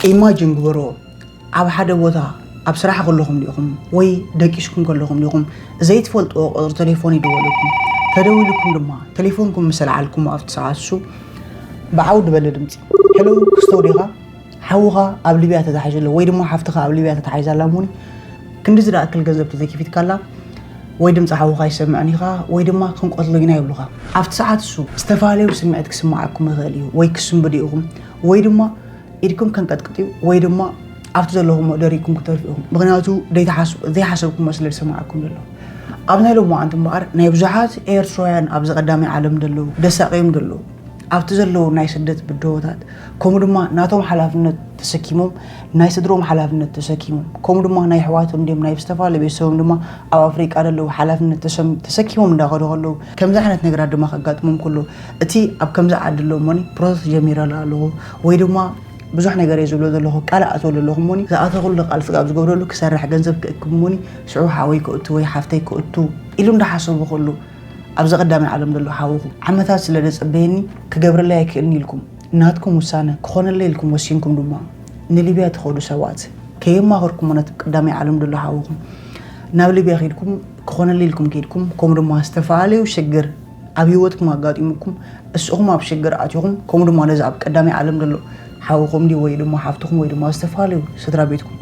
ኢማጅን ግበሮ፣ ኣብ ሓደ ቦታ ኣብ ስራሕ ከለኹም ዲኹም ወይ ደቂስኩም ከለኹም ዲኹም ዘይትፈልጥዎ ቁፅሪ ቴሌፎን ይድወለኩም። ተደዊልኩም ድማ ቴሌፎንኩም ምስ ኣልዓልኩም ኣብቲ ሰዓት እሱ ብዓው ዝበለ ድምፂ፣ ሄሎ ክስቶ ዲኻ? ሓውኻ ኣብ ሊብያ ተታሒዙ ኣሎ ወይ ድማ ሓፍትኻ ኣብ ሊብያ ተታሒዛ ኣላ እሞኒ ክንዲ ዝኣክል ገንዘብ ተዘይከፊትካላ ወይ ድምፂ ሓውኻ ኣይሰምዕን ኢኻ ወይ ድማ ክንቀትሎ ኢና ይብሉኻ። ኣብቲ ሰዓት እሱ ዝተፈላለዩ ስምዒት ክስምዓኩም ይኽእል እዩ። ወይ ክስንብዱ ኢኹም ወይ ድማ ኢድኩም ከንቀጥቅጥ እዩ ወይ ድማ ኣብቲ ዘለኹሞ ደሪኩም ክትተርፉ ኢኹም። ምኽንያቱ ዘይሓሰብኩሞ ስለ ዝሰማዓኩም ዘሎ። ኣብ ናይ ሎማዓንቲ እምበኣር ናይ ብዙሓት ኤርትራውያን ኣብዚ ቀዳማይ ዓለም ዘለዉ ደሳቐዮም ዘለዉ ኣብቲ ዘለዉ ናይ ስደት ብድሆታት ከምኡ ድማ ናቶም ሓላፍነት ተሰኪሞም ናይ ስድሮም ሓላፍነት ተሰኪሞም ከምኡ ድማ ናይ ኣሕዋቶም ድዮም ናይ ዝተፈላለየ ቤተሰቦም ድማ ኣብ ኣፍሪቃ ዘለዉ ሓላፍነት ተሰኪሞም እንዳኸዱ ከለዉ ከምዚ ዓይነት ነገራት ድማ ከጋጥሞም ከሎ እቲ ኣብ ከምዚ ዓዲ ኣሎ እሞኒ ፕሮሰስ ጀሚረ ኣለኹ ወይ ድማ ብዙሕ ነገር እየ ዝብሎ ዘለኹ ቃል ኣእትወሉ ኣለኹ እሞኒ ዝኣተኹሉ ቃል ስጋብ ዝገብረሉ ክሰርሕ ገንዘብ ክእክብ እሞኒ ሽዑ ሓወይ ክእቱ ወይ ሓፍተይ ክእቱ ኢሉ እንዳሓሰቡ ከሎ ኣብዚ ቀዳማይ ዓለም ዘሎ ሓውኹም ዓመታት ስለ ዘጸበየኒ ክገብረለይ ኣይክእልን ኢልኩም ናትኩም ውሳነ ክኾነለይ ኢልኩም ወሲንኩም ድማ ንሊብያ ትኸዱ ሰባት ከየማኸርኩሞ ነቲ ቀዳማይ ዓለም ዘሎ ሓውኹም ናብ ሊብያ ከይድኩም ክኾነለይ ኢልኩም ከይድኩም ከምኡ ድማ ዝተፈላለዩ ሽግር ኣብ ህይወትኩም ኣጋጢሙኩም እስኹም ኣብ ሽግር ኣቲኹም ከምኡ ድማ ነዚ ኣብ ቀዳማይ ዓለም ዘሎ ሓውኹም ድዩ ወይ ድማ ሓፍትኹም ወይ ድማ ዝተፈላለዩ ስድራ ቤትኩም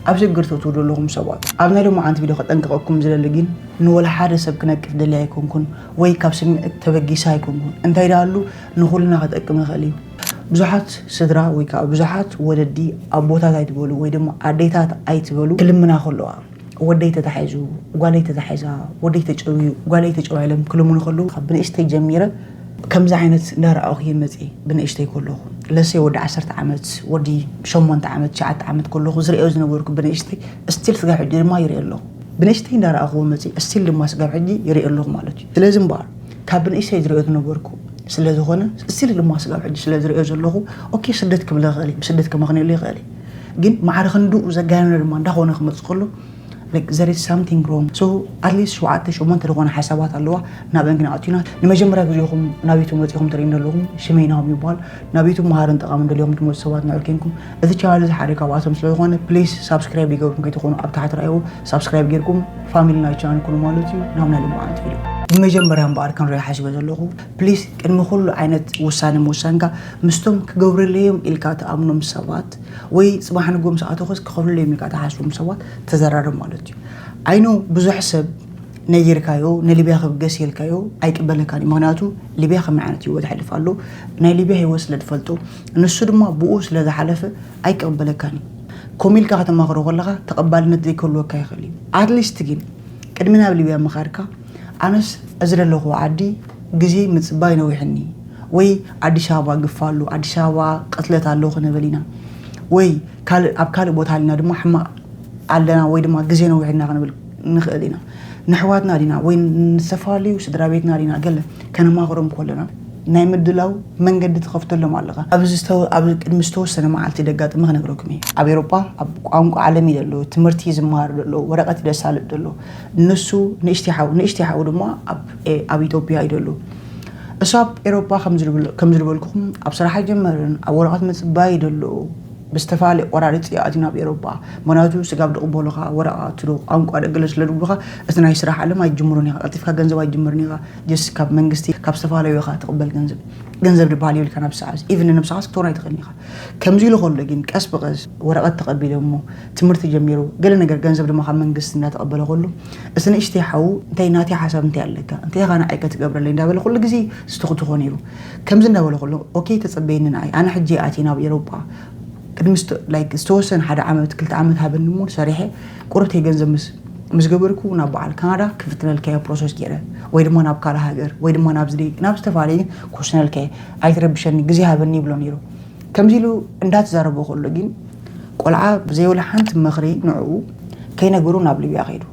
ኣብ ሽግር ተእትዉ ዘለኹም ሰባት ኣብ ናይ ሎማዓንቲ ቪድዮ ከጠንቅቐኩም ዝደሊ ግን ንወላ ሓደ ሰብ ክነቅፍ ደልየ ኣይኮንኩን ወይ ካብ ስምዒት ተበጊሰ ኣይኮንኩን እንታይ ደኣሉ ንኹልና ክጠቅም ይኽእል እዩ ብዙሓት ስድራ ወይ ከዓ ብዙሓት ወለዲ ኣቦታት ኣይትበሉ ወይ ድማ ኣዴታት ኣይትበሉ ክልምና ከለዋ ወደይ ተታሒዙ ጓለይ ተታሒዛ ወደይ ተጨውዩ ጓለይ ተጨውያ ኢሎም ክልምኑ ከለዉ ካብ ብንእሽተይ ጀሚረ ከምዚ ዓይነት እንዳረኣኹ እየ መፅየ ብንእሽተይ ከለኹ ለሰይ ወዲ ዓሰርተ ዓመት ወዲ ሸሞንተ ዓመት ትሽዓተ ዓመት ከለኹ ዝርእዮ ዝነበርኩ ብንእሽተይ እስቲል ስጋብ ሕጂ ድማ ይርኢ ኣለኹ ብንእሽተይ እንዳረኣኽዎ መፅየ እስቲል ድማ ስጋብ ሕጂ ይርኢ ኣለኹ ማለት እዩ ስለዚ እምበኣር ካብ ብንእሽተይ ዝርእዮ ዝነበርኩ ስለ ዝኾነ እስቲል ድማ ስጋብ ሕጂ ስለ ዝርእዮ ዘለኹ ኦኬ ስደት ክብለ ይኽእል እየ ብስደት ከመኽንየሉ ይኽእል እየ ግን ማዕረ ክንድኡ ዘጋነነ ድማ እንዳኾነ ክመፅእ ከሎ like there is something wrong so at least ሸውዓተ ሸሞንተ ዝኾነ ሓሳባት ኣለዋ ናበን ግን ኣእትዩና ንመጀመርያ ግዜኹም ናብ ዩቱብ መፂኹም ትርእዩ ዘለኹም ሽመይ ናሆም ይበሃል ናብ ዩቱብ መሃርን ጠቓምን ደልዮም ትመፁ ሰባት ንዑ ኬንኩም እቲ ቻናል እዚ ሓደ ካብኣቶም ስለ ዝኾነ please subscribe ይገብርኩም ከይትኾኑ ኣብ ታሕቲ ረኣይዎ subscribe ጌርኩም ፋሚሊ ናይ ቻናል ኩኑ ማለት እዩ ናብ ናይ ልምዓት ቪድዮ ብመጀመርያ እምበኣር ክንሪኦ ሓሲበ ዘለኹ please ቅድሚ ኩሉ ዓይነት ውሳነ ምውሳንካ ምስቶም ክገብርለዮም ኢልካ ትኣምኖም ሰባት ወይ ፅባሕ ንጎም ሰኣተኹስ ክኸፍልለዮም ኢልካ ትሓስቦም ሰባት ተዘራረብ ማለት እዩ። ኣይኖ ብዙሕ ሰብ ነጊርካዮ ንሊብያ ክብገስ ኢልካዮ ኣይቅበለካን እዩ። ምክንያቱ ሊብያ ከመይ ዓይነት ህይወት የሕልፍ ኣሎ ናይ ሊብያ ህይወት ስለ ዝፈልጦ ንሱ ድማ ብኡ ስለ ዝሓለፈ ኣይቅበለካን እዩ። ከምኡ ኢልካ ከተማኽሮ ከለኻ ተቐባልነት ዘይክህልወካ ይኽእል እዩ። ኣትሊስት ግን ቅድሚ ናብ ሊብያ ምኻድካ ኣነስ እዚ ዘለኹዎ ዓዲ ግዜ ምፅባይ ነዊሕኒ ወይ ኣዲስ ኣበባ ግፋ ኣሎ ኣዲስ ኣበባ ቅትለት ኣሎ ክንብል ኢና ወይ ካልእ ኣብ ካልእ ቦታ ኣሊና ድማ ሕማቕ ኣለና ወይ ድማ ግዜ ነዊሕና ክንብል ንኽእል ኢና ንሕዋትና ዲና ወይ ንዝተፈላለዩ ስድራ ቤትና ዲና ገለ ከነማኽሮም ከለና ናይ ምድላው መንገዲ ትኸፍተሎም ኣለኻ ኣብዚ ቅድሚ ዝተወሰነ መዓልቲ ደጋጥሚ ክነግረኩም እየ ኣብ ኤሮጳ ኣብ ቋንቋ ዓለም እዩ ዘሎ ትምህርቲ ዝመሃር ዘሎ ወረቐት ደሳልጥ ዘሎ ንሱ ንእሽቲ ሓው ንእሽቲ ሓው ድማ ኣብ ኢትዮጵያ እዩ ዘሎ እሱ ኣብ ኤሮጳ ከም ዝበልኩኹም ኣብ ስራሕ ኣይጀመርን ኣብ ወረቐት ምፅባይ እዩ ዘሎ ብዝተፈላለየ ቆራርፂ ኣትዩ ናብ ኤሮጳ ምክንያቱ ስጋብ ድቕበሉኻ ወረቓ ትዶ ቋንቋ ደገለ ስለ ድብሉኻ እቲ ናይ ስራሕ ዓለም ኣይጅምሩን ኢኻ ቀልጢፍካ ገንዘብ ኣይጅምርን ኢኻ ጀስ ካብ መንግስቲ ካብ ዝተፈላለዩ ኢኻ ትቕበል ገንዘብ ገንዘብ ድበሃል የብልካ ናብ ሰዓት ኢቭን ንነብስኻስ ክትወር ኣይትኽእልን ኢኻ ከምዚ ኢሉ ከሎ ግን ቀስ ብቐስ ወረቐት ተቐቢለ እሞ ትምህርቲ ጀሚሩ ገለ ነገር ገንዘብ ድማ ካብ መንግስቲ እናተቐበለ ከሎ እቲ ንእሽተይ ሓዉ እንታይ ናተይ ሓሳብ እንታይ ኣለካ እንታይ ኢኻ ንዓይ ከትገብረለይ እንዳበለ ኩሉ ግዜ ዝትኹትኾ ነይሩ ከምዚ እንዳበለ ከሎ ኦኬ ተጸበየኒ ንዓይ ኣነ ሕጂ ኣትየ ናብ ኤሮጳ ቅድሚ ዝተወሰነ ሓደ ዓመት ክልተ ዓመት ሃበኒ እሞ ሰሪሐ ቁርብተይ ገንዘብ ምስ ምስ ገበርኩ ናብ በዓል ካናዳ ክፍትነልካዮ ፕሮሰስ ገይረ ወይ ድማ ናብ ካልእ ሃገር ወይ ድማ ናብ ዝደይ ናብ ዝተፈላለየ ግን ክውስነልካየ ኣይትረብሸኒ ግዜ ሃበኒ ይብሎ ነይሩ ከምዚ ኢሉ እንዳተዛረቦ ከሎ ግን ቆልዓ ብዘይወላ ሓንቲ ምኽሪ ንዕኡ ከይነገሩ ናብ ሊብያ ከይዱ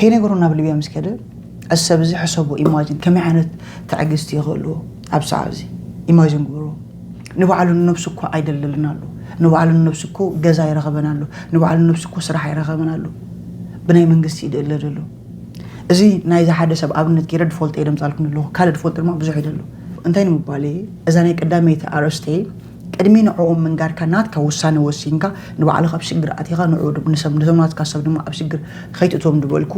ከይነገሩ ናብ ሊብያ ምስ ከደ እዚ ሰብ እዚ ሕሰቦ ኢማጂን ከመይ ዓይነት ትዕግስቲ ይኽእልዎ ኣብ ሰዓት እዚ ኢማጂን ግበርዎ ንባዕሉ ንነብሱ እኮ ኣይደለልን ኣሎ ንባዕሉ ንነብሱ እኮ ገዛ ኣይረኸበን ኣሎ ንባዕሉ ንነብሱ እኮ ስራሕ ኣይረኸበን ኣሎ ብናይ መንግስቲ ይድእለ ዘሎ እዚ ናይዚ ሓደ ሰብ ኣብነት ገይረ ድፎልጥ እየ ደምፃልኩም ኣለኹ ካልእ ድፎልጥ ድማ ብዙሕ ይደሎ እንታይ ንምባል እዛ ናይ ቀዳመይቲ ኣርእስተ ቅድሚ ንዕኦም ምንጋርካ ናትካ ውሳነ ወሲንካ ንባዕልኻ ኣብ ሽግር ኣቲኻ ንዕኡ ንሰብ ንሰብ ናትካ ሰብ ድማ ኣብ ሽግር ከይትእቶም ዝበልኩ።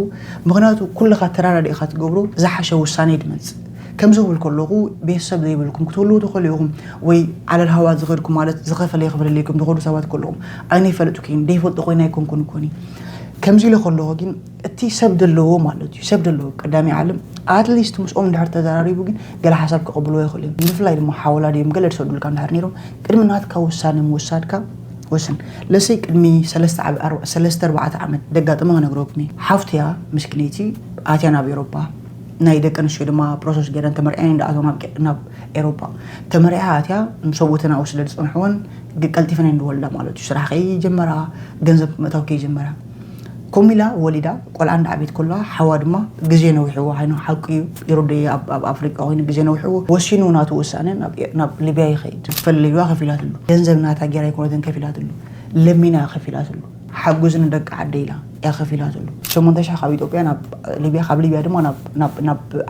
ምክንያቱ ኩልኻ ተራዳዲእካ ትገብሮ ዝሓሸ ውሳነ ድመጽእ። ከምዚ ክብል ከለኹ ቤተሰብ ዘይብልኩም ክትህልዉ ትኽእሉ ኢኹም፣ ወይ ዓለል ሃዋ ዝኸድኩም ማለት ዝኸፈለ ይኽፈለለይኩም ትኸዱ ሰባት ከለኹም ኣይነ ይፈልጡ ኮይን ደይፈልጡ ኮይና ኣይኮንኩን ኮኒ። ከምዚ ኢለ ከለኹ ግን እቲ ሰብ ደለዎ ማለት እዩ ሰብ ደለዎ ቀዳሚ ዓለም ኣትሊስት ምስኦም እንድሕር ተዘራሪቡ ግን ገለ ሓሳብ ክቕብልዎ ይኽእሉ እዮም። ብፍላይ ድማ ሓወላ ድዮም ገለ ዝሰዱልካ እንድሕር ነይሮም ቅድሚ ናትካ ውሳነ ምውሳድካ ወስን። ለሰይ ቅድሚ ሰለስተ ኣርባዕተ ዓመት ደጋጥመ ክነግረኩም እየ። ሓፍትያ ምስክነይቲ ኣትያ ናብ ኤሮፓ ናይ ደቂ ኣንስትዮ ድማ ፕሮሰስ ገይረን ተመርዕያን እንዳኣተው ናብ ኤሮፓ ተመርዕያ ኣትያ። ንሰብኡተን ኣብ ስለ ዝፀንሕወን ቀልጢፈን እንድወልዳ ማለት እዩ። ስራሕ ከይጀመራ ገንዘብ ምእታው ከይጀመራ ኮሚላ ወሊዳ ቆልዓ እንዳ ዓቤት ከለዋ ሓዋ ድማ ግዜ ነዊሕዎ ሃይኖ ሓቂ እዩ። ይሩደ ኣብ ኣፍሪቃ ኮይኑ ግዜ ነዊሕዎ ወሲኑ ናቱ ውሳነ ናብ ሊብያ ይኸይድ። ዝፈለ ሊብያ ከፊላትሉ ገንዘብ ናታ ጌራ ኣይኮነትን ከፊላትሉ ለሚና ከፊላትሉ ሓጉዝ ንደቂ ዓደ ኢላ እያ ከፊላትሉ። ሸሞንተ ሽሕ ካብ ኢትዮጵያ ናብ ሊብያ ካብ ሊብያ ድማ ናብ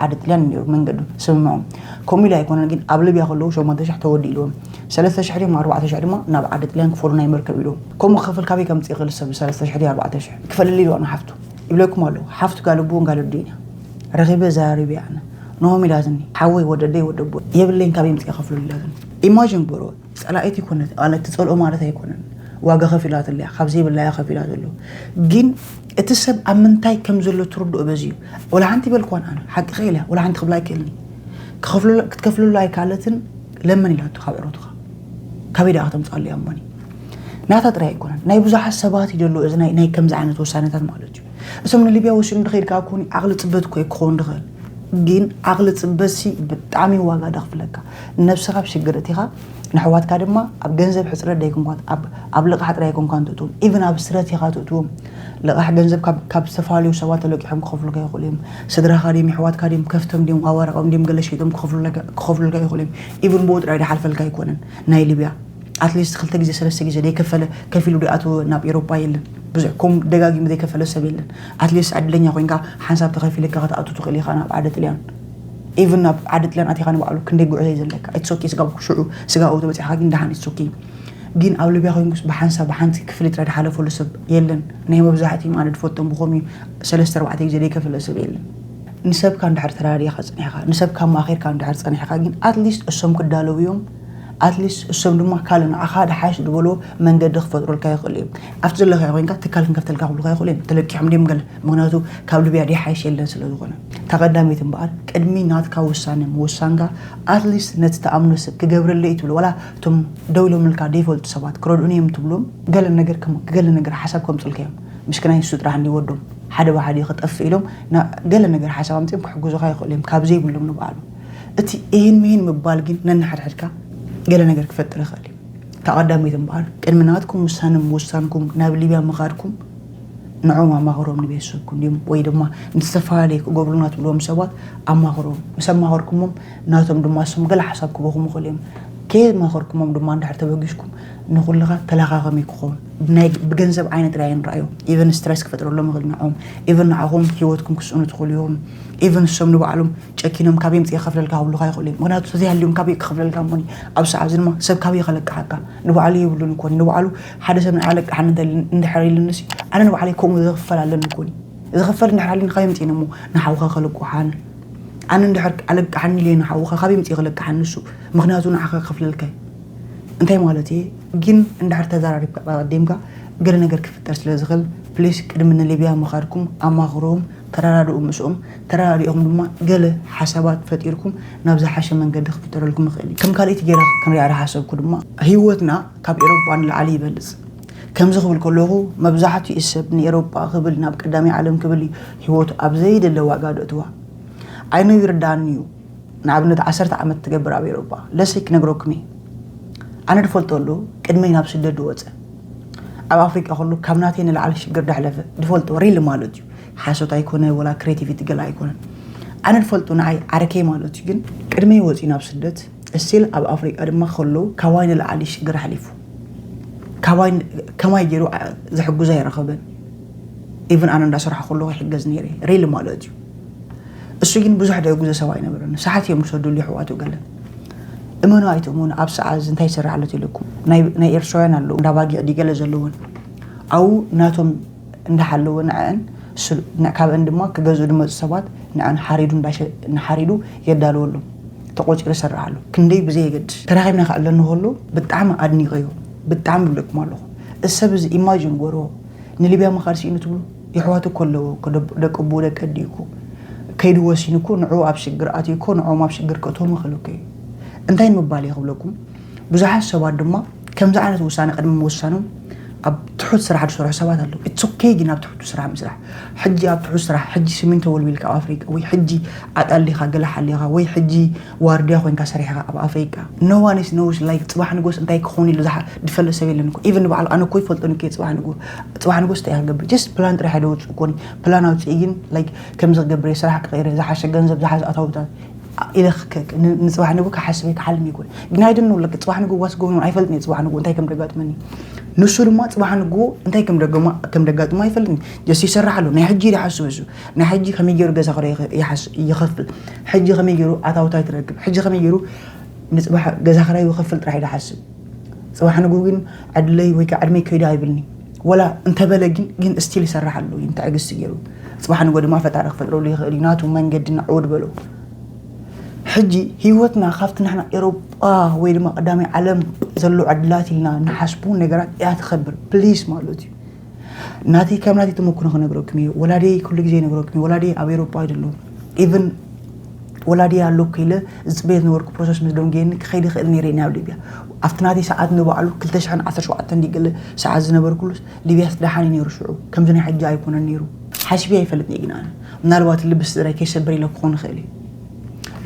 ዓዲ ጥልያን ነሩ መንገዱ ስምምዖም። ኮሚላ ኣይኮነን ግን ኣብ ሊብያ ከለዉ ሸሞንተ ሽሕ ተወዲእልዎም ሰለስተ ሽሕ ድም ኣርባዕተ ሽሕ ድማ ናብ ዓዲ ጥልያን ክፈሉ ናይ መርከብ ኢሎም። ከምኡ ክኸፍል ካበይ ከምፅእ ይኽእል ሰብ ሰለስተ ሽሕ ድዩ ኣርባዕተ ሽሕ ክፈልል ኢሉ ንሓፍቱ ይብለኩም ኣለዉ። ሓፍቱ ጋል ኣቦ ጋል ኣዶ ኢና ረኺበ ዛሪበ ኣነ ንሆም ኢላትኒ። ሓወይ ወደደይ ወደቦ የብለይን ካበይ ምፅእ ከፍሉ ኢላትኒ። ኢማጂን ግበሮ ፀላኢት ይኮነት ማለት ትፀልኦ ማለት ኣይኮነን። ዋጋ ከፊላትለያ ካብ ዘይብላያ ከፊላትሉ ግን እቲ ሰብ ኣብ ምንታይ ከም ዘሎ ትርድኦ በዚ እዩ። ወላ ሓንቲ በልኳን ኣነ ሓቂ ከኢለ ወላ ሓንቲ ክብላ ኣይክእልኒ ክትከፍልሉ ኣይከኣለትን። ለምን ኢላቱ ካብ ዕሮትኻ ካበይ ደኣ ከተምፅኣሉ እያ እሞኒ ናታ ጥራይ ኣይኮነን ናይ ብዙሓት ሰባት እዩ ዘሎ እዚ ናይ ከምዚ ዓይነት ውሳነታት ማለት እዩ። እሶም ንሊብያ ወሲኑ ድኸይድ ከዓ ክኾኑ ዓቕሊ ፅበት እኮ ክኸውን ድኽእል ግን ዓቕሊ ፅበት ሲ ብጣዕሚ ዋጋ ደኽፍለካ። ነብስኻ ኣብ ሽግር እቲኻ ንሕዋትካ ድማ ኣብ ገንዘብ ሕፅረት ደይኮንኳን ኣብ ልቓሕ ጥራይ ኣይኮንኳን ትእትዎም ኢቭን ኣብ ስረት ኢኻ ትእትዎም። ልቓሕ ገንዘብ ካብ ዝተፈላለዩ ሰባት ተለቂሖም ክኸፍሉካ ይኽእሉ እዮም። ስድራኻ ድም ይሕዋትካ ድም ከፍቶም ድም ኣዋረቆም ድም ገለ ሸይጦም ክኸፍሉልካ ይኽእሉ እዮም። ኢቭን ብኡ ጥራይ ድሓልፈልካ ኣይኮነን ናይ ሊብያ ኣትሊስት ክልተ ግዜ ሰለስተ ግዜ ደይከፈለ ከፊሉ ድኣትወ ናብ ኤሮፓ የለን። ብዙሕ ከም ደጋጊሙ ዘይከፈለ ሰብ የለን። ኣትሊስት ዕድለኛ ኮይንካ ሓንሳብ ተኸፊልካ ክትኣቱ ትኽእል ኢኻ ናብ ዓዲ ጥልያን። ኢቭን ናብ ዓዲ ጥልያን ኣቲኻ ንባዕሉ ክንደይ ጉዕዞ እዩ ዘለካ። ኢትስ ኦኬ ስጋ ሽዑ ስጋ ኣውቶ በፂሕካ ግን ደሓን ኢትስ ኦኬ። ግን ኣብ ሊብያ ኮይንኩስ ብሓንሳብ ብሓንቲ ክፍሊት ረድ ሓለፈሉ ሰብ የለን። ናይ መብዛሕትኦም ኣነ ድፈቶም ብኸምኡ ሰለስተ ኣርባዕተ ግዜ ዘይከፈለ ሰብ የለን። ንሰብካ እንድሕር ተራዲኻ ፀኒሕካ ንሰብካ ማኺርካ እንድሕር ፀኒሕካ ግን ኣትሊስት እሶም ክዳለዉ እዮም። ኣትሊስት እሶም ድማ ካልእ ንዓኻ ድሓሽ ዝበሎ መንገዲ ክፈጥሩልካ ይኽእሉ እዮም። ኣብቲ ዘለካ ኮይንካ ትካል ክንከፍተልካ ክብሉካ ይኽእሉ እዮም ተለቂሖም ድም ገለ ምክንያቱ ካብ ልብያ ድሓይሽ የለን ስለ ዝኾነ። ተቐዳሚት እምበኣር ቅድሚ ናትካ ውሳነ ምውሳንካ ኣትሊስት ነቲ ተኣምኖ ሰብ ክገብረለይ ትብሎ ዋላ እቶም ደው ኢሎምልካ ደይፈልጡ ሰባት ክረድኡኒ እዮም ትብሎም ገለ ነገር ገለ ነገር ሓሳብ ከምፅልካ እዮም። ምሽክናይ ንሱ ጥራሕ እንዲወዶም ሓደ ብሓደ ክጠፍእ ኢሎም ገለ ነገር ሓሳብ ኣምፅኦም ክሕግዙካ ይኽእሉ እዮም ካብ ዘይብሎም ንባዕሉ። እቲ ይህን ምሂን ምባል ግን ነንሓድሕድካ ገለ ነገር ክፈጥር ይኽእል እዩ። ተቐዳሚት እምበኣር ቅድሚ ናትኩም ውሳነ ምውሳንኩም ናብ ሊብያ ምኻድኩም ንዖም ኣማኽሮም ንቤተሰብኩም ድም ወይ ድማ ንዝተፈላለየ ክገብሩና ትብልዎም ሰባት ኣማኽሮም ምስ ኣማኸርኩሞም ናቶም ድማ እሶም ገለ ሓሳብ ክበኹም ይኽእሉ እዮም። ከየማኸርኩሞም ድማ እንድሕር ተበጊስኩም ንኹልኻ ተለኻኸሚ ክኾን ብገንዘብ ዓይነት ራይ ንረኣዮ ኢቨን ስትረስ ክፈጥረሎም ይኽእል ንዖም ኢቨን ንዓኹም ህይወትኩም ክስእኑ ትኽእሉ እዮም። ኢቨን እሶም ንባዕሎም ጨኪኖም ካበይ ምፅእ ከፍለልካ ክብሉካ ይኽእሉ እዮም። ምክንያቱ ተዘይሃልዮም ካበይ ክኸፍለልካ እሞኒ ኣብ ሰዓት ድማ ሰብ ካበይ ከለቅሓካ ንባዕሉ የብሉን እኮ ንባዕሉ ሓደ ሰብ ንዓለቅሓኒ እንድሕር ኢሉንሲ ኣነ ንባዕለይ ከምኡ ዝኽፈል ኣለኒ እኮ ዝኽፈል እንድሕር ሃልኒ ካበይ ምፅእ እሞ ንሓውካ ከለቅሓኒ ኣነ እንድሕር ኣለቅሓኒ ኢለ ንሓውካ ካበይ ምፅእ ከለቅሓኒ ንሱ ምክንያቱ ንዓካ ክኸፍለልካ እዩ። እንታይ ማለት እየ ግን እንድሕር ተዘራሪብካ ኣቀዲምካ ገለ ነገር ክፍጠር ስለ ዝኽእል ፕሊስ ቅድሚ ንሊብያ ምኻድኩም ኣማኽርዎም ተረዳድኡ ምስኦም ተረዳዲእኹም ድማ ገለ ሓሳባት ፈጢርኩም ናብ ዝሓሸ መንገዲ ክፍጠረልኩም ይኽእል እዩ። ከም ካልኣይቲ ገይረ ክንሪኣ ዝሓሰብኩ ድማ ህይወትና ካብ ኤሮጳ ንላዕሊ ይበልፅ። ከምዚ ክብል ከለኹ መብዛሕትኡ ሰብ ንኤሮጳ ክብል ናብ ቀዳማይ ዓለም ክብል እዩ ህይወቱ ኣብ ዘይደለ ዋጋ ደእትዋ። I know ይርዳኒ እዩ። ንኣብነት ዓሰርተ ዓመት ትገብር ኣብ ኤሮጳ ለሰይ ክነግረኩም እየ። ኣነ ድፈልጦ ኣሎ ቅድመይ ናብ ስደት ድወፀ ኣብ ኣፍሪቃ ከሎ ካብ ናተይ ንላዕሊ ሽግር ደሕለፈ ድፈልጦ ሪል ማለት እዩ። ሓሶት ኣይኮነ ወላ ክሬቲቪቲ ገለ ኣይኮነን። ኣነ ድፈልጡ ንዓይ ዓርከይ ማለት እዩ ግን ቅድመይ ወፂኡ ናብ ስደት እስቲል ኣብ ኣፍሪቃ ድማ ከሎ ካባይ ንላዕሊ ሽግር ኣሕሊፉ ካባይ ከማይ ገይሩ ዘሕጉዝ ኣይረኸበን። ኢቭን ኣነ እንዳሰራሕኩ ከለኹ ይሕገዝ ነይረ ሪል ማለት እዩ። እሱ ግን ብዙሕ ደጉዘ ሰብ ኣይነበረን። ሰሓት እዮም ዝሰዱሉ ይሕዋቱ ገለን እመኑ ኣይትእመኑ፣ ኣብ ሰዓት እዚ እንታይ ይሰርሕ ኣሎ ኢለኩም፣ ናይ ኤርትራውያን ኣለዉ፣ እንዳ ባጊዕ ድዩ ገለ ዘለወን፣ ኣብኡ ናቶም እንዳሓለወ ንዐን፣ ካብአን ድማ ክገዝኡ ድመፁ ሰባት ንዐን ሓሪዱ እንዳሸ ንሓሪዱ የዳለወሎም፣ ተቆፂሩ ይሰርሕ ኣሎ። ክንደይ ብዘየገድስ ተራኺብና ክዕለኒ ከሎ ብጣዕሚ ኣድኒቀዮ፣ ብጣዕሚ ብለኩም ኣለኹ። እሰብ እዚ ኢማጅን ጎሮ ንሊብያ ምኻድ ስኢኑ ትብሉ? የሕዋት እኮ ኣለዎ እኮ፣ ደቂ ኣቦ ደቂ ኣዲ እኮ። ከይዱ ወሲኑ እኮ ንዑ ኣብ ሽግር ኣትዩ እኮ ንዖም ኣብ ሽግር ከእትዎም ይኽእል እኮ እዩ። እንታይ ንምባል እየ ክብለኩም? ብዙሓት ሰባት ድማ ከምዚ ዓይነት ውሳነ ቅድሚ ምውሳኖም ኣብ ትሑት ስራሕ ዝሰርሑ ሰባት ኣለዉ። It's okay ግን ኣብ ትሑት ስራሕ ምስራሕ። ሕጂ ኣብ ትሑት ስራሕ፣ ሕጂ ሲሚንቶ ወልዊልካ ኣብ ኣፍሪቃ፣ ወይ ሕጂ ኣጣሊኻ ገለ ሓሊኻ፣ ወይ ሕጂ ዋርድያ ኮይንካ ሰሪሕኻ ኣብ ኣፍሪቃ። No one is knows like ጽባሕ ንጎስ እንታይ ክኾን ኢሉ ዝሓ- ዝፈልጥ ሰብ የለን እኮ። Even ባዕሉ ኣነ እኮ ይፈልጦን እኮ ጽባሕ ንጎ ጽባሕ ንጎስ እንታይ ክገብር just ፕላን ጥራሕ ደውጽእ እኮ ፕላን ኣውጽእ ግን like ከምዚ ክገብር እየ፣ ስራሕ ክቕይር እየ፣ ዝሓሸ ገንዘብ ዝሓሸ ኣታውታት ኢለ ንጽባሕ ንጎ ክሓስብ እየ ክሓልም እየ እኮ። ግን I don't know like ጽባሕ ንጎ what's going on ኣይፈልጥን እየ። ጽባሕ ንጎ እንታይ ከም ደጋጥመኒ ንሱ ድማ ጽባሕ ንጎ እንታይ ከም ደገማ ከም ደጋጥሞ ኣይፈልጥን። Just ይሰርሕ ኣሎ። ናይ ሕጂ ይሓስብ እሱ ናይ ሕጂ ከመይ ገይሩ ገዛ ክራይ ይኸፍል፣ ሕጂ ከመይ ገይሩ ኣታውታይ ትረክብ፣ ሕጂ ከመይ ገይሩ ንጽባሕ ገዛ ክራይ ይኸፍል ጥራሕ ይሓስብ። ጽባሕ ንግሆ ግን ዕድለይ ወይ ከዓ ዕድመይ ከይዱ ኣይብልኒ። ወላ እንተበለ ግን ግን ስቲል ይሰርሕ ኣሎ ግን ትዕግስቲ ገይሩ። ጽባሕ ንግሆ ድማ ፈጣሪ ክፈጥረሉ ይኽእል እዩ። ናቱ መንገዲ ንዕውድ በሎ። ሕጂ ህይወትና ካብቲ ንሕና ኤሮጳ ወይ ድማ ቀዳማይ ዓለም ዘሎ ዕድላት ኢልና ንሓስቡ ነገራት እያ ትኸብር ፕሊስ ማለት እዩ። ናተይ ከም ናተይ ተመክሮ ክነግረኩም እዩ። ወላዲየይ ኩሉ ግዜ ይነግረኩም እዩ። ወላዲየይ ኣብ ኤሮጳ እዩ ዘሎ። ኢቭን ወላዲየይ ኣሎ እኮ ኢለ ዝፅበየ ዝነበርኩ ፕሮሰስ ምስ ደንጎየኒ ክኸይድ ይኽእል ነይረ ናብ ሊብያ። ኣብቲ ናተይ ሰዓት ንባዕሉ ክልተ ሽሕን ዓሰርተ ሸውዓተን ድዩ ገለ ሰዓት ዝነበርኩሉስ ሊብያስ ደሓን እዩ ነይሩ ሽዑ። ከምዚ ናይ ሕጂ ኣይኮነን ነይሩ። ሓሲበ ኣይፈልጥን እየ ግን ኣነ ምናልባት ልቢ ስድራይ ከይሰብር ኢለ ክኾን ይኽእል እዩ።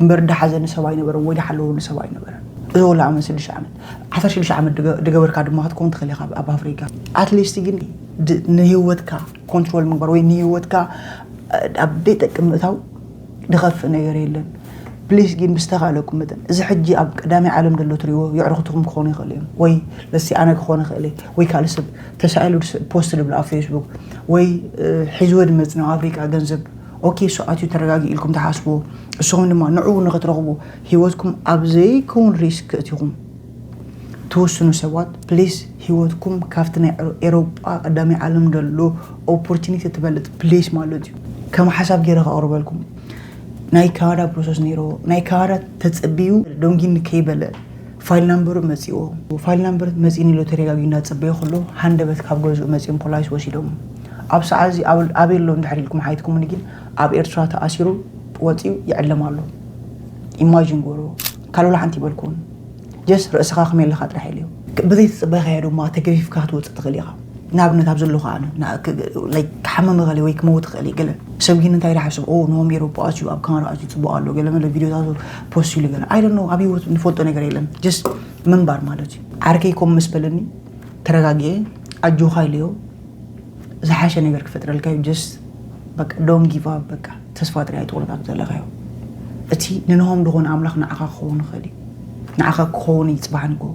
እምበር ዳሓዘኒ ሰብ ኣይነበረን ወይ ዳሓለወኒ ሰብ ኣይነበረን። እዚ ወላ ዓመት ስድሽተ ዓመት ዓሰርተ ሽዱሽተ ዓመት ድገበርካ ድማ ክትከውን ትኽእል ኢኻ ኣብ ኣፍሪካ። ኣትሊስት ግን ንህይወትካ ኮንትሮል ምግባር ወይ ንህይወትካ ኣብ ደይጠቅም ምእታው ድኸፍእ ነገር የለን። ፕሊስ ግን ብዝተኻእለኩም መጠን እዚ ሕጂ ኣብ ቀዳማይ ዓለም ዘሎ ትሪእዎ የዕርኽትኹም ክኾኑ ይኽእሉ እዮም ወይ ለሲ ኣነ ክኾነ ይኽእል ወይ ካልእ ሰብ ተሳኢሉ ፖስት ድብል ኣብ ፌስቡክ ወይ ሒዝወ ድመፅ ናብ ኣፍሪቃ ገንዘብ ኦኬ እሱ ኣትዩ ተረጋጊ ኢልኩም ትሓስብዎ። እሱኹም ድማ ንዕኡ ንኽትረኽቡ ህይወትኩም ኣብ ዘይከውን ሪስክ እቲኹም ትውስኑ ሰባት ፕሊስ ህይወትኩም ካብቲ ናይ ኤሮጳ ቀዳማይ ዓለም ዘሎ ኦፖርቹኒቲ ትበልጥ ፕሊስ ማለት እዩ። ከም ሓሳብ ገይረ ከቕርበልኩም ናይ ካናዳ ፕሮሰስ ነይሮ ናይ ካናዳ ተፀቢዩ ደንጊኒ ከይበለ ፋይል ናምበሩ መፂዎ። ፋይል ናምበር መፂኒ ኢሉ ተረጋጊ እናፀበዮ ከሎ ሃንደበት ካብ ገዝኡ መፂኦም ፖላይስ ወሲዶም። ኣብ ሰዓት እዚ ኣበይ ኣሎ እንድሕር ኢልኩም ሓይትኩምኒ ግን ኣብ ኤርትራ ተኣሲሩ ወፂኡ ይዕለም ኣሎ። ኢማጂን ጎሮ ካልኦላ ሓንቲ ይበልኩን ጀስ ርእስኻ ከመይ ኣለኻ ጥራሕ ኢልዮ። ብዘይ ተፀበኻዮ ድማ ተገፊፍካ ክትወፅእ ትኽእል ኢኻ። ንኣብነት ኣብ ዘለኹ ኣነ ክሓመም ኽእል ወይ ክመውት ኽእል ገለ ሰብ ግን እንታይ ሓስብ ኖም ኤሮፓ ኣትዩ ኣብ ካናዳ ኣትዩ ፅቡቅ ኣሎ ገለ መለ ቪዲዮታት ፖስት ኢሉ ገለ ኣይ ዶንት ኖ ኣብ ህይወት ንፈልጦ ነገር የለን። ጀስት ምንባር ማለት እዩ። ዓርከይ ኮም ምስ በለኒ ተረጋጊኤ ኣጆኻ ኢለዮ። ዝሓሸ ነገር ክፈጥረልካ እዩ። ጀስት በቃ ዶን ጊቭ ኣፕ በቃ ተስፋ ጥራይ ኣይትቑረጽ ኣብ ዘለኻዮ። እቲ ንንሆም ዝኾነ ኣምላኽ ንዓኻ ክኸውን ይኽእል እዩ። ንዓኻ ክኸውን እዩ ጽባሕ ንግሆ።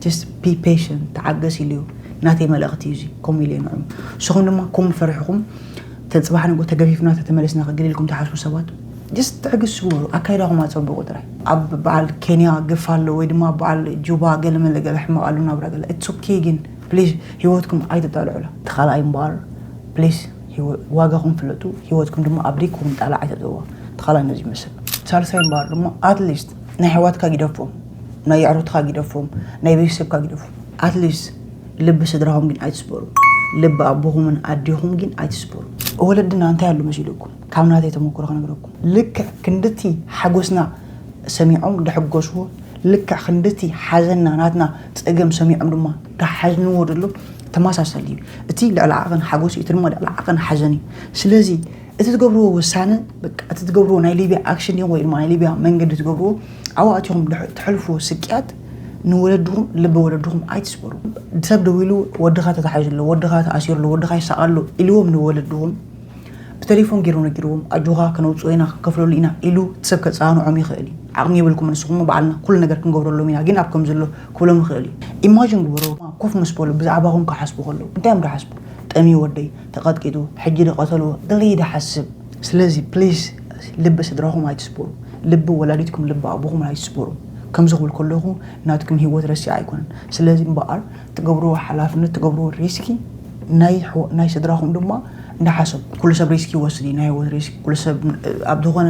ጀስት ቢ ፔሽንት ተዓገስ ኢሉ እዩ። ናተይ መልእኽቲ እዩ እዚ። ከምኡ ኢለ ንዕም ንስኹም ድማ ከምኡ ፈሪሕኹም ተጽባሕ ንግሆ ተገፊፍና ተተመለስና ክግል ኢልኩም ትሓስቡ ሰባት ጀስት ትዕግስቲ ግበሩ። ኣካይዳኹም ኣጸብቑ ጥራይ። ኣብ በዓል ኬንያ ግፍ ኣሎ ወይ ድማ ኣብ በዓል ጁባ ገለ መለ ገለ ሕማቕ ኣሎ ናብራ ገለ it's okay ግን ፕሊዝ ህይወትኩም ኣይተጣልዑላ። እቲ ካልኣይ እምበኣር ፕሊዝ ዋጋኹም ፍለጡ፣ ህይወትኩም ድማ ኣብ ደይኮም ጣልዓ ኣይተእትውዋ። እቲ ካልኣይ ነዚ ይመስል። ሳልሳይ እምበኣር ድማ ኣትሊስት ናይ ኣሕዋትካ ግደፎም፣ ናይ ኣዕሩትካ ግደፎም፣ ናይ ቤተሰብካ ግደፎም። ኣትሊስት ልቢ ስድራኹም ግን ኣይትስበሩ። ልቢ ኣቦኹምን ኣዴኹም ግን ኣይትስበሩ። ወለድና እንታይ ኣሎ መሲልኩም? ካብ ናተይ ተመክሮ ክነግረኩም። ልክዕ ክንድቲ ሓጎስና ሰሚዖም ድሕጎስዎ ልክዕ ክንድቲ ሓዘንና ናትና ጸገም ሰሚዖም ድማ ድሓዝንዎ ደሎ ተመሳሳሊ እዩ። እቲ ልዕሊ ዓቐን ሓጎስ እዩ፣ እቲ ድማ ልዕሊ ዓቐን ሓዘን እዩ። ስለዚ እቲ ትገብርዎ ውሳነ በቃ እቲ ትገብርዎ ናይ ሊብያ ኣክሽን ድዮም ወይ ድማ ናይ ሊብያ መንገዲ ትገብርዎ ኣብኡ ኣቲኹም ትሕልፍዎ ስቅያት ንወለድኹም ልቢ ወለድኹም ኣይትስበሩ። ሰብ ደዊሉ ወድኻ ተታሒዙ ኣሎ፣ ወድኻ ተኣሲሩ ኣሎ፣ ወድኻ ይሳቐ ኣሎ ኢልዎም ንወለድኹም ብተሌፎን ገይሩ ነጊርዎም ኣጆኻ ከነውፅኦ ኢና ክንከፍለሉ ኢና ኢሉ እቲ ሰብ ከፃንዖም ይኽእል እዩ። ዓቕሚ የብልኩም ንስኹም በዓልና ኩሉ ነገር ክንገብረሎም ኢና ግን ኣብ ከም ዘሎ ክብሎም ይኽእል እዩ። ኢማጅን ግበሮ ኮፍ ምስ በሉ ብዛዕባኹም ክሓስቡ ከለዉ እንታይ እዮም ዝሓስቡ? ጠምዩ ወደይ ተቐጥቂጡ ሕጂ ድቐተልዎ ገለ እዩ ድሓስብ። ስለዚ ፕሊዝ ልቢ ስድራኹም ኣይትስበሩ። ልቢ ወላዲትኩም ልቢ ኣቦኹም ኣይትስበሩ። ከምዚ ክብል ከለኹ ናትኩም ህይወት ረሲዓ ኣይኮነን። ስለዚ እምበኣር ትገብርዎ ሓላፍነት፣ ትገብርዎ ሪስኪ ናይ ሕወ- ናይ ስድራኹም ድማ እንዳሓሰብ፣ ኩሉ ሰብ ሪስኪ ይወስድ እዩ። ናይ ህይወት ሪስኪ ኩሉ ሰብ ኣብ ዝኾነ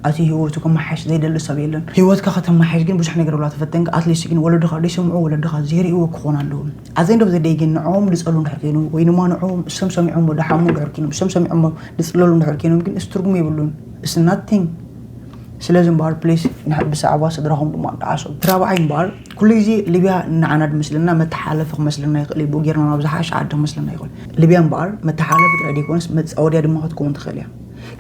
ኣቲ ህይወቱ ከመሓሽ ዘይደሊ ሰብ የለን። ህይወትካ ከተመሓሽ ግን ብዙሕ ነገር ብላ ተፈተንካ ኣትሊስት ግን ወለድኻ ዘይሰምዑ ወለድኻ ዘይርእይዎ ክኾኑ ኣለዎም። ኣዘይ እንደብ ዘደይ ግን ንዕኦም ዝጸሉ እንድሕር ኮይኑ ወይ ድማ ንዕኦም እሶም ሰሚዖሞ ደሓሙ እንድሕር ኮይኖም እሶም ሰሚዖሞ ዝጽለሉ እንድሕር ኮይኖም ግን እሱ ትርጉም የብሉን። እስ ናቲንግ። ስለዚ እምበኣር ፕሊስ ብዛዕባ ስድራኹም ድማ እንዳሓሰቡ። እቲ ራብዓይ እምበኣር ኩሉ ግዜ ሊብያ ንዓና ድመስለና መተሓላለፊ ክመስለና ይኽእል እዩ። ብኡ ጌርና ናብ ዝሓሸ ዓዲ ክመስለና ይኽእል። ሊብያ እምበኣር መተሓላለፊ ጥራይ ደይኮነስ መጻወድያ ድማ ክትከውን ትኽእል እያ።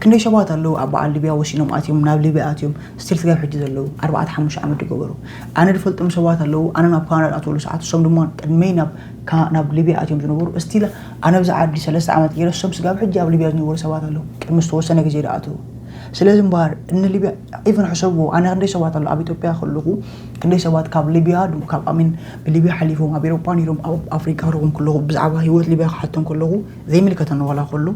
ክንደይ ሰባት ኣለዉ ኣብ በዓል ሊብያ ወሲኖም ኣትዮም ናብ ሊብያ ኣትዮም ስቲል ስጋብ ሕጂ ዘለዉ ኣርባዕተ ሓሙሽተ ዓመት ዝገበሩ። ኣነ ዝፈልጦም ሰባት ኣለዉ ኣነ ናብ ካናዳ ዝኣተወሉ ሰዓት እሶም ድማ ቅድመይ ናብ ካ- ናብ ሊብያ ኣትዮም ዝነበሩ ስቲል ኣነ ብዛ ዓዲ ሰለስተ ዓመት ገይረ እሶም ስጋብ ሕጂ ኣብ ሊብያ ዝነበሩ ሰባት ኣለዉ ቅድሚ ዝተወሰነ ግዜ ዝኣተዉ። ስለዚ እምበኣር እኒ ሊብያ ኢቨን ሕሰብዎ ኣነ ክንደይ ሰባት ኣሎ ኣብ ኢትዮጵያ ከለኹ ክንደይ ሰባት ካብ ሊብያ ካብ ኣሚን ብሊብያ ሓሊፎም ኣብ ኤሮፓ ነይሮም ኣብ ኣፍሪቃ ክረኹም ከለኹ ብዛዕባ ህይወት ሊብያ ክሓቶም ከለኹ ዘይምልከተኒ ዋላ ከሎ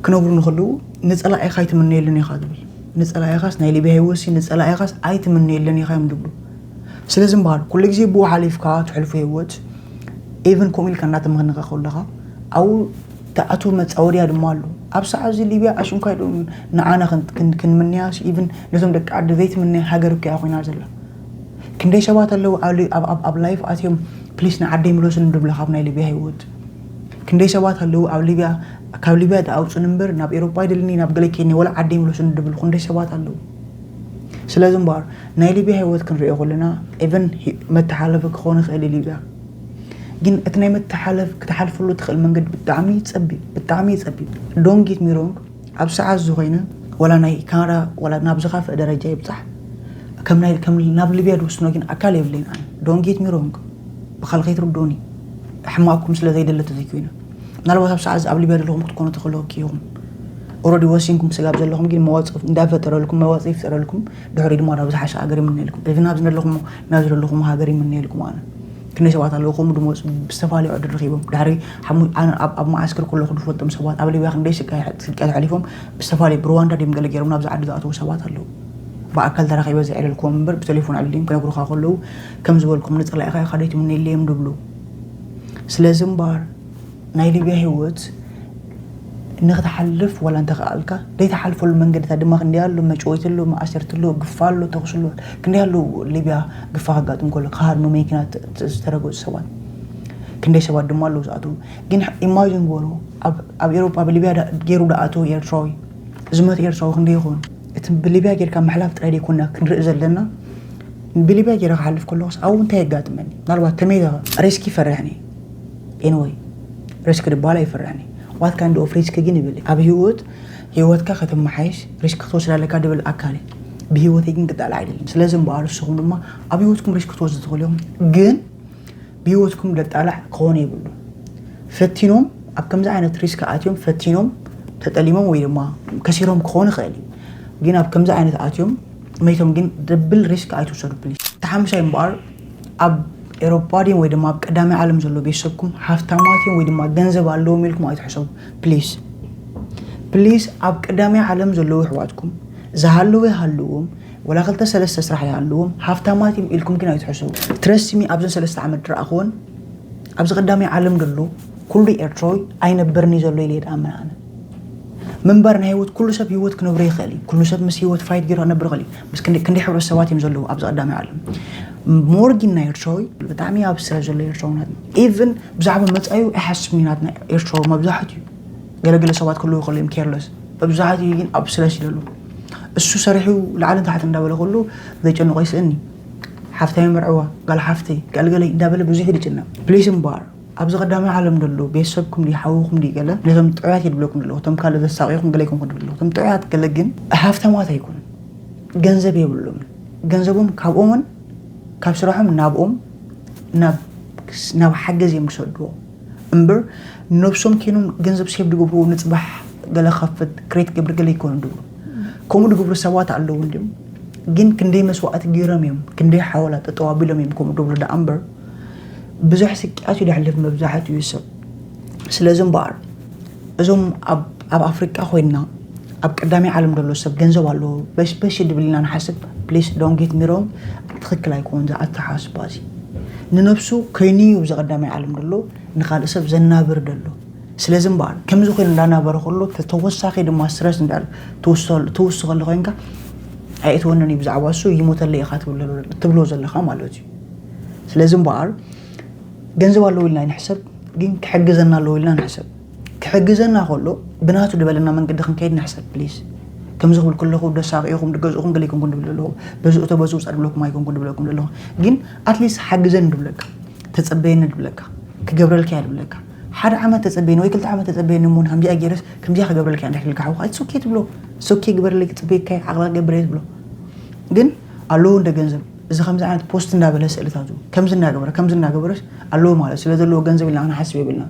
ክነግሩኒ ከለዉ ንጸላኢኻ ኣይትምነየሉን ኢኻ ዝብል። ንጸላኢኻስ ናይ ሊብያ ህይወትሲ ንጸላኢኻስ ኣይትምነየሉን ኢኻ እዮም ዝብሉ። ስለዚ እምበኣር ኩሉ ግዜ ብኡ ሓሊፍካ ትሕልፎ ህይወት ኢቨን ከምኡ ኢልካ እናተመኽንኻ ከለኻ ኣብኡ ትኣትዎ መጻወድያ ድማ ኣሎ። ኣብ ሰዓት እዚ ሊብያ ኣሽንኳይ ዶ ንዓና ክን- ክን- ክንምንያስ ኢቭን ነቶም ደቂ ዓዲ ዘይትምነያ ሃገር እኮ እያ ኮይና ዘላ። ክንደይ ሰባት ኣለዉ ኣብ ሊ- ኣብ- ኣብ- ኣብ ላይፍ ኣትዮም ፕሊስ ንዓደይ ምለሱን ድብሉ ካብ ናይ ሊብያ ህይወት። ክንደይ ሰባት ኣለዉ ኣብ ሊብያ ካብ ሊብያ ተኣውፁን እምበር ናብ ኤሮፓ ይደልኒ ናብ ገለ ኬኒ ወላ ዓደይ ምለሱን ድብሉ ክንደይ ሰባት ኣለዉ። ስለዚ እምበኣር ናይ ሊብያ ህይወት ክንሪኦ ከለና ኢቨን መተሓላለፊ ክኾን ይኽእል እዩ ሊብያ ግን እቲ ናይ መተሓለፍ ክትሓልፈሉ ትኽእል መንገዲ ብጣዕሚ እዩ ጸቢብ ብጣዕሚ እዩ ጸቢብ። ዶን ጌት ሚ ሮንግ ኣብ ሰዓት እዚ ኮይነ ወላ ናይ ካናዳ ወላ ናብ ዝኸፍአ ደረጃ ይብጻሕ ከም ናይ ከም ናብ ሊብያ ዝወስኖ ግን ኣካል የብለይን ኣነ። ዶን ጌት ሚ ሮንግ ብኻል ከይትርድኡኒ ሕማቕኩም ስለ ዘይደለቱ ዘይኮይነ ምናልባት ኣብ ሰዓት እዚ ኣብ ሊብያ ዘለኹም ክትኮኑ ትኽእሉ ኢኹም። ኦረዲ ወሲንኩም ስጋብ ዘለኹም ግን መዋፅእ እንዳፈጠረልኩም መዋፅእ ይፍጠረልኩም። ድሕሪ ድማ ናብ ዝሓሸ ሃገር ይምነየልኩም እዚ ናብ ዝነለኹም ናብ ዝደለኹም ሃገር ይምነየልኩም ኣነ። ክንደይ ሰባት ኣለዉ ከምኡ ድመፁ ብዝተፈላለዩ ዕድል ረኺቦም ድሕሪ ሓሙ- ኣነ ኣብ ኣብ መዓስከር ከለኹ ዝፈልጦም ሰባት ኣብ ሊብያ ክንደይ ስቃይ ስቃይ ተሓሊፎም ብዝተፈላለዩ ብሩዋንዳ ድዮም ገለ ገይሮም ናብዚ ዓዲ ዝኣተዉ ሰባት ኣለዉ። ብኣካል ተራኺበ ዘዕለልክዎም እምበር ብቴሌፎን ኣዕሊሎም ክነግሩኻ ከለዉ ከም ዝበልኩም ንፀላኢኻ ኢኻ ደይትምነየለይ እዮም ድብሉ። ስለዚ እምበኣር ናይ ሊብያ ህይወት ንክትሓልፍ ዋላ እንተኸኣልካ ዘይትሓልፈሉ መንገድታት ድማ ክንደይ ኣሎ መጭወይቲ ኣሎ መኣሰርቲ ኣሎ ግፋ ኣሎ ተኹሲ ኣሎ ክንደይ ኣሎ ሊብያ ግፋ ከጋጥም ከሎ ክሃርሙ መኪና ዝተረገፁ ሰባት ክንደይ ሰባት ድማ ኣለዉ ዝኣትዉ ግን ኢማጅን ግበሩ ኣብ ኤሮፓ ብሊብያ ገይሩ ዝኣተዉ ኤርትራዊ ዝመት ኤርትራዊ ክንደይ ይኾኑ እቲ ብሊብያ ጌርካ ምሕላፍ ጥራይ ዘይኮና ክንርኢ ዘለና ብሊብያ ጌረ ክሓልፍ ከለኹስ ኣብኡ እንታይ የጋጥመኒ ምናልባት ተመይ ሪስክ ይፈርሕኒ ኤንወይ ሪስክ ድባል ኣይፈርሕኒ ዋት ካይንድ ኦፍ ሪስክ ግን ይብል ኣብ ህይወት ህይወትካ ከተመሓይሽ ሪስክ ክትወስድ ኣለካ ድብል ኣካል ብህይወተይ ግን ክጣልዕ ኣይደልን ስለዚ እምበኣር ንስኹም ድማ ኣብ ህይወትኩም ሪስክ ክትወስዱ ትኽእሉ ኢኹም ግን ብህይወትኩም ደጣልዕ ክኾን የብሉ ፈቲኖም ኣብ ከምዚ ዓይነት ሪስክ ኣትዮም ፈቲኖም ተጠሊሞም ወይ ድማ ከሲሮም ክኾን ይኽእል እዩ ግን ኣብ ከምዚ ዓይነት ኣትዮም መይቶም ግን ደብል ሪስክ ኣይትውሰዱ ፕሊስ ተሓምሻይ እምበኣር ኣብ ኤሮፓ ድዮም ወይ ድማ ኣብ ቀዳማይ ዓለም ዘሎ ቤተሰብኩም ሃፍታማት እዮም ወይ ድማ ገንዘብ ኣለዎም ኢልኩም ኣይትሕሰቡ ፕሊስ ፕሊስ ኣብ ቀዳማይ ዓለም ዘለዉ ኣሕዋትኩም ዝሃለዉ ይሃልዎም ወላ ክልተ ሰለስተ ስራሕ ይሃልዎም ሃፍታማት እዮም ኢልኩም ግን ኣይትሕሰቡ ትረስሚ ኣብዘን ሰለስተ ዓመት ዝረኣኽዎን ኣብዚ ቀዳማይ ዓለም ዘሎ ኩሉ ኤርትራዊ ኣይነብርን እዩ ዘሎ ኢለ ይድኣምን ኣነ ምንባር ናይ ህይወት ኩሉ ሰብ ህይወት ክነብሮ ይኽእል እዩ ኩሉ ሰብ ምስ ህይወት ፋይት ገይሩ ክነብር ይኽእል እዩ ምስ ክንደይ ሕብረተሰባት እዮም ዘለዉ ኣብዚ ቀዳማይ ዓለም ሞር ግን ናይ ኤርትራዊ ብጣዕሚ ኣብ ስረ ዘሎ ኤርትራዊ ናትና ኢቭን ብዛዕባ መፃዩ ኣይሓስብን እዩ ናትና ኤርትራዊ መብዛሕትኡ ገለገለ ሰባት ክህልዉ ይኽእሉ እዮም ኬርለስ መብዛሕትኡ ግን ኣብ ስለስ ይደሉ እሱ ሰሪሑ ላዕልን ታሕትን እንዳበለ ከሉ ዘጨንቆ ይስእኒ ሓፍታይ መርዕዋ ጋል ሓፍተይ ጋልገለይ እንዳበለ ብዙሕ ይድጭነቕ ፕሊስ እምበኣር ኣብዚ ቀዳማይ ዓለም ደሎ ቤተሰብኩም ድዩ ሓውኹም ድዩ ገለ ነቶም ጥዑያት የድብለኩም ኣለኹ እቶም ካልእ ዘሳቂኹም ገለ ይኮንኩ ድብል ኣለኹ እቶም ጥዑያት ገለ ግን ሃፍታማት ኣይኮኑን ገንዘብ የብሎምን ገንዘቦም ካብኦምን ካብ ስራሖም ናብኦም ናብ ናብ ሓገዝ እዮም ዝሰድዎ እምበር ነብሶም ኬኖም ገንዘብ ሴብ ዝገብርዎ ንፅባሕ ገለ ከፍት ክሬት ገብር ገለ ይኮኑ ድብሉ ከምኡ ዝገብሩ ሰባት ኣለዉ እንዲም ግን ክንደይ መስዋዕቲ ገይሮም እዮም ክንደይ ሓወላ ጠጠው ኣቢሎም እዮም ከምኡ ዝብሉ ደኣ እምበር ብዙሕ ስቅያት እዩ ዘሕልፍ መብዛሕትኡ ሰብ ስለዚ እምበኣር እዞም ኣብ ኣፍሪቃ ኮይንና ኣብ ቀዳማይ ዓለም ዘሎ ሰብ ገንዘብ ኣለዎ በሽበሽ ድብል ኢና ንሓስብ Please don't get me wrong፣ ትኽክል ኣይኮን እዚ ኣተሓስባ እዚ። ንነብሱ ኮይኑ እዩ ኣብዚ ቀዳማይ ዓለም ዘሎ፣ ንኻልእ ሰብ ዘናብር ዘሎ። ስለዚ እምበኣር ከምዚ ኮይኑ እንዳናበረ ከሎ፣ ተወሳኺ ድማ ስትረስ እንዳ ትውስኸሉ ኮይንካ፣ ኣየእትወንን እዩ፣ ብዛዕባ እሱ ይሞተለይ ኢኻ ትብሎ ዘለኻ ማለት እዩ። ስለዚ እምበኣር ገንዘብ ኣለዎ ኢልና ኣይንሕሰብ፣ ግን ክሕግዘና ኣለዎ ኢልና ንሕሰብ። ክሕግዘና ከሎ ብናቱ ዝበለና መንገዲ ክንከይድ ንሕሰብ ፕሊስ። ከምዚ ክብል ከለኹ ደሳቂ ኢኹም፣ ድገዝእኹም፣ ገለ ይኮንኩም ድብል ዘለኹ፣ በዚ እቶ በዚ ውፃ ድብለኩም ኣይኮንኩም ድብለኩም ዘለኹ። ግን ኣትሊስት ሓግዘን ድብለካ፣ ተፀበየኒ ድብለካ፣ ክገብረልካ እየ ድብለካ። ሓደ ዓመት ተፀበየኒ ወይ ክልተ ዓመት ተፀበየኒ እሞ ከምዚኣ ገይረስ ከምዚኣ ክገብረልካ እየ እንድሕር ኢልካ ሓውካ፣ it's okay ትብሎ። It's okay፣ ግበረለይ፣ ክፅበየካ እየ፣ ዓቕላ ክገብር እየ ትብሎ። ግን ኣለዎ እንደ ገንዘብ እዚ ከምዚ ዓይነት ፖስት እንዳበለ ስእልታቱ ከምዚ እናገበረ ከምዚ እናገበረስ ኣለዎ ማለት ስለ ዘለዎ ገንዘብ ኢልና ክንሓስብ የብልና።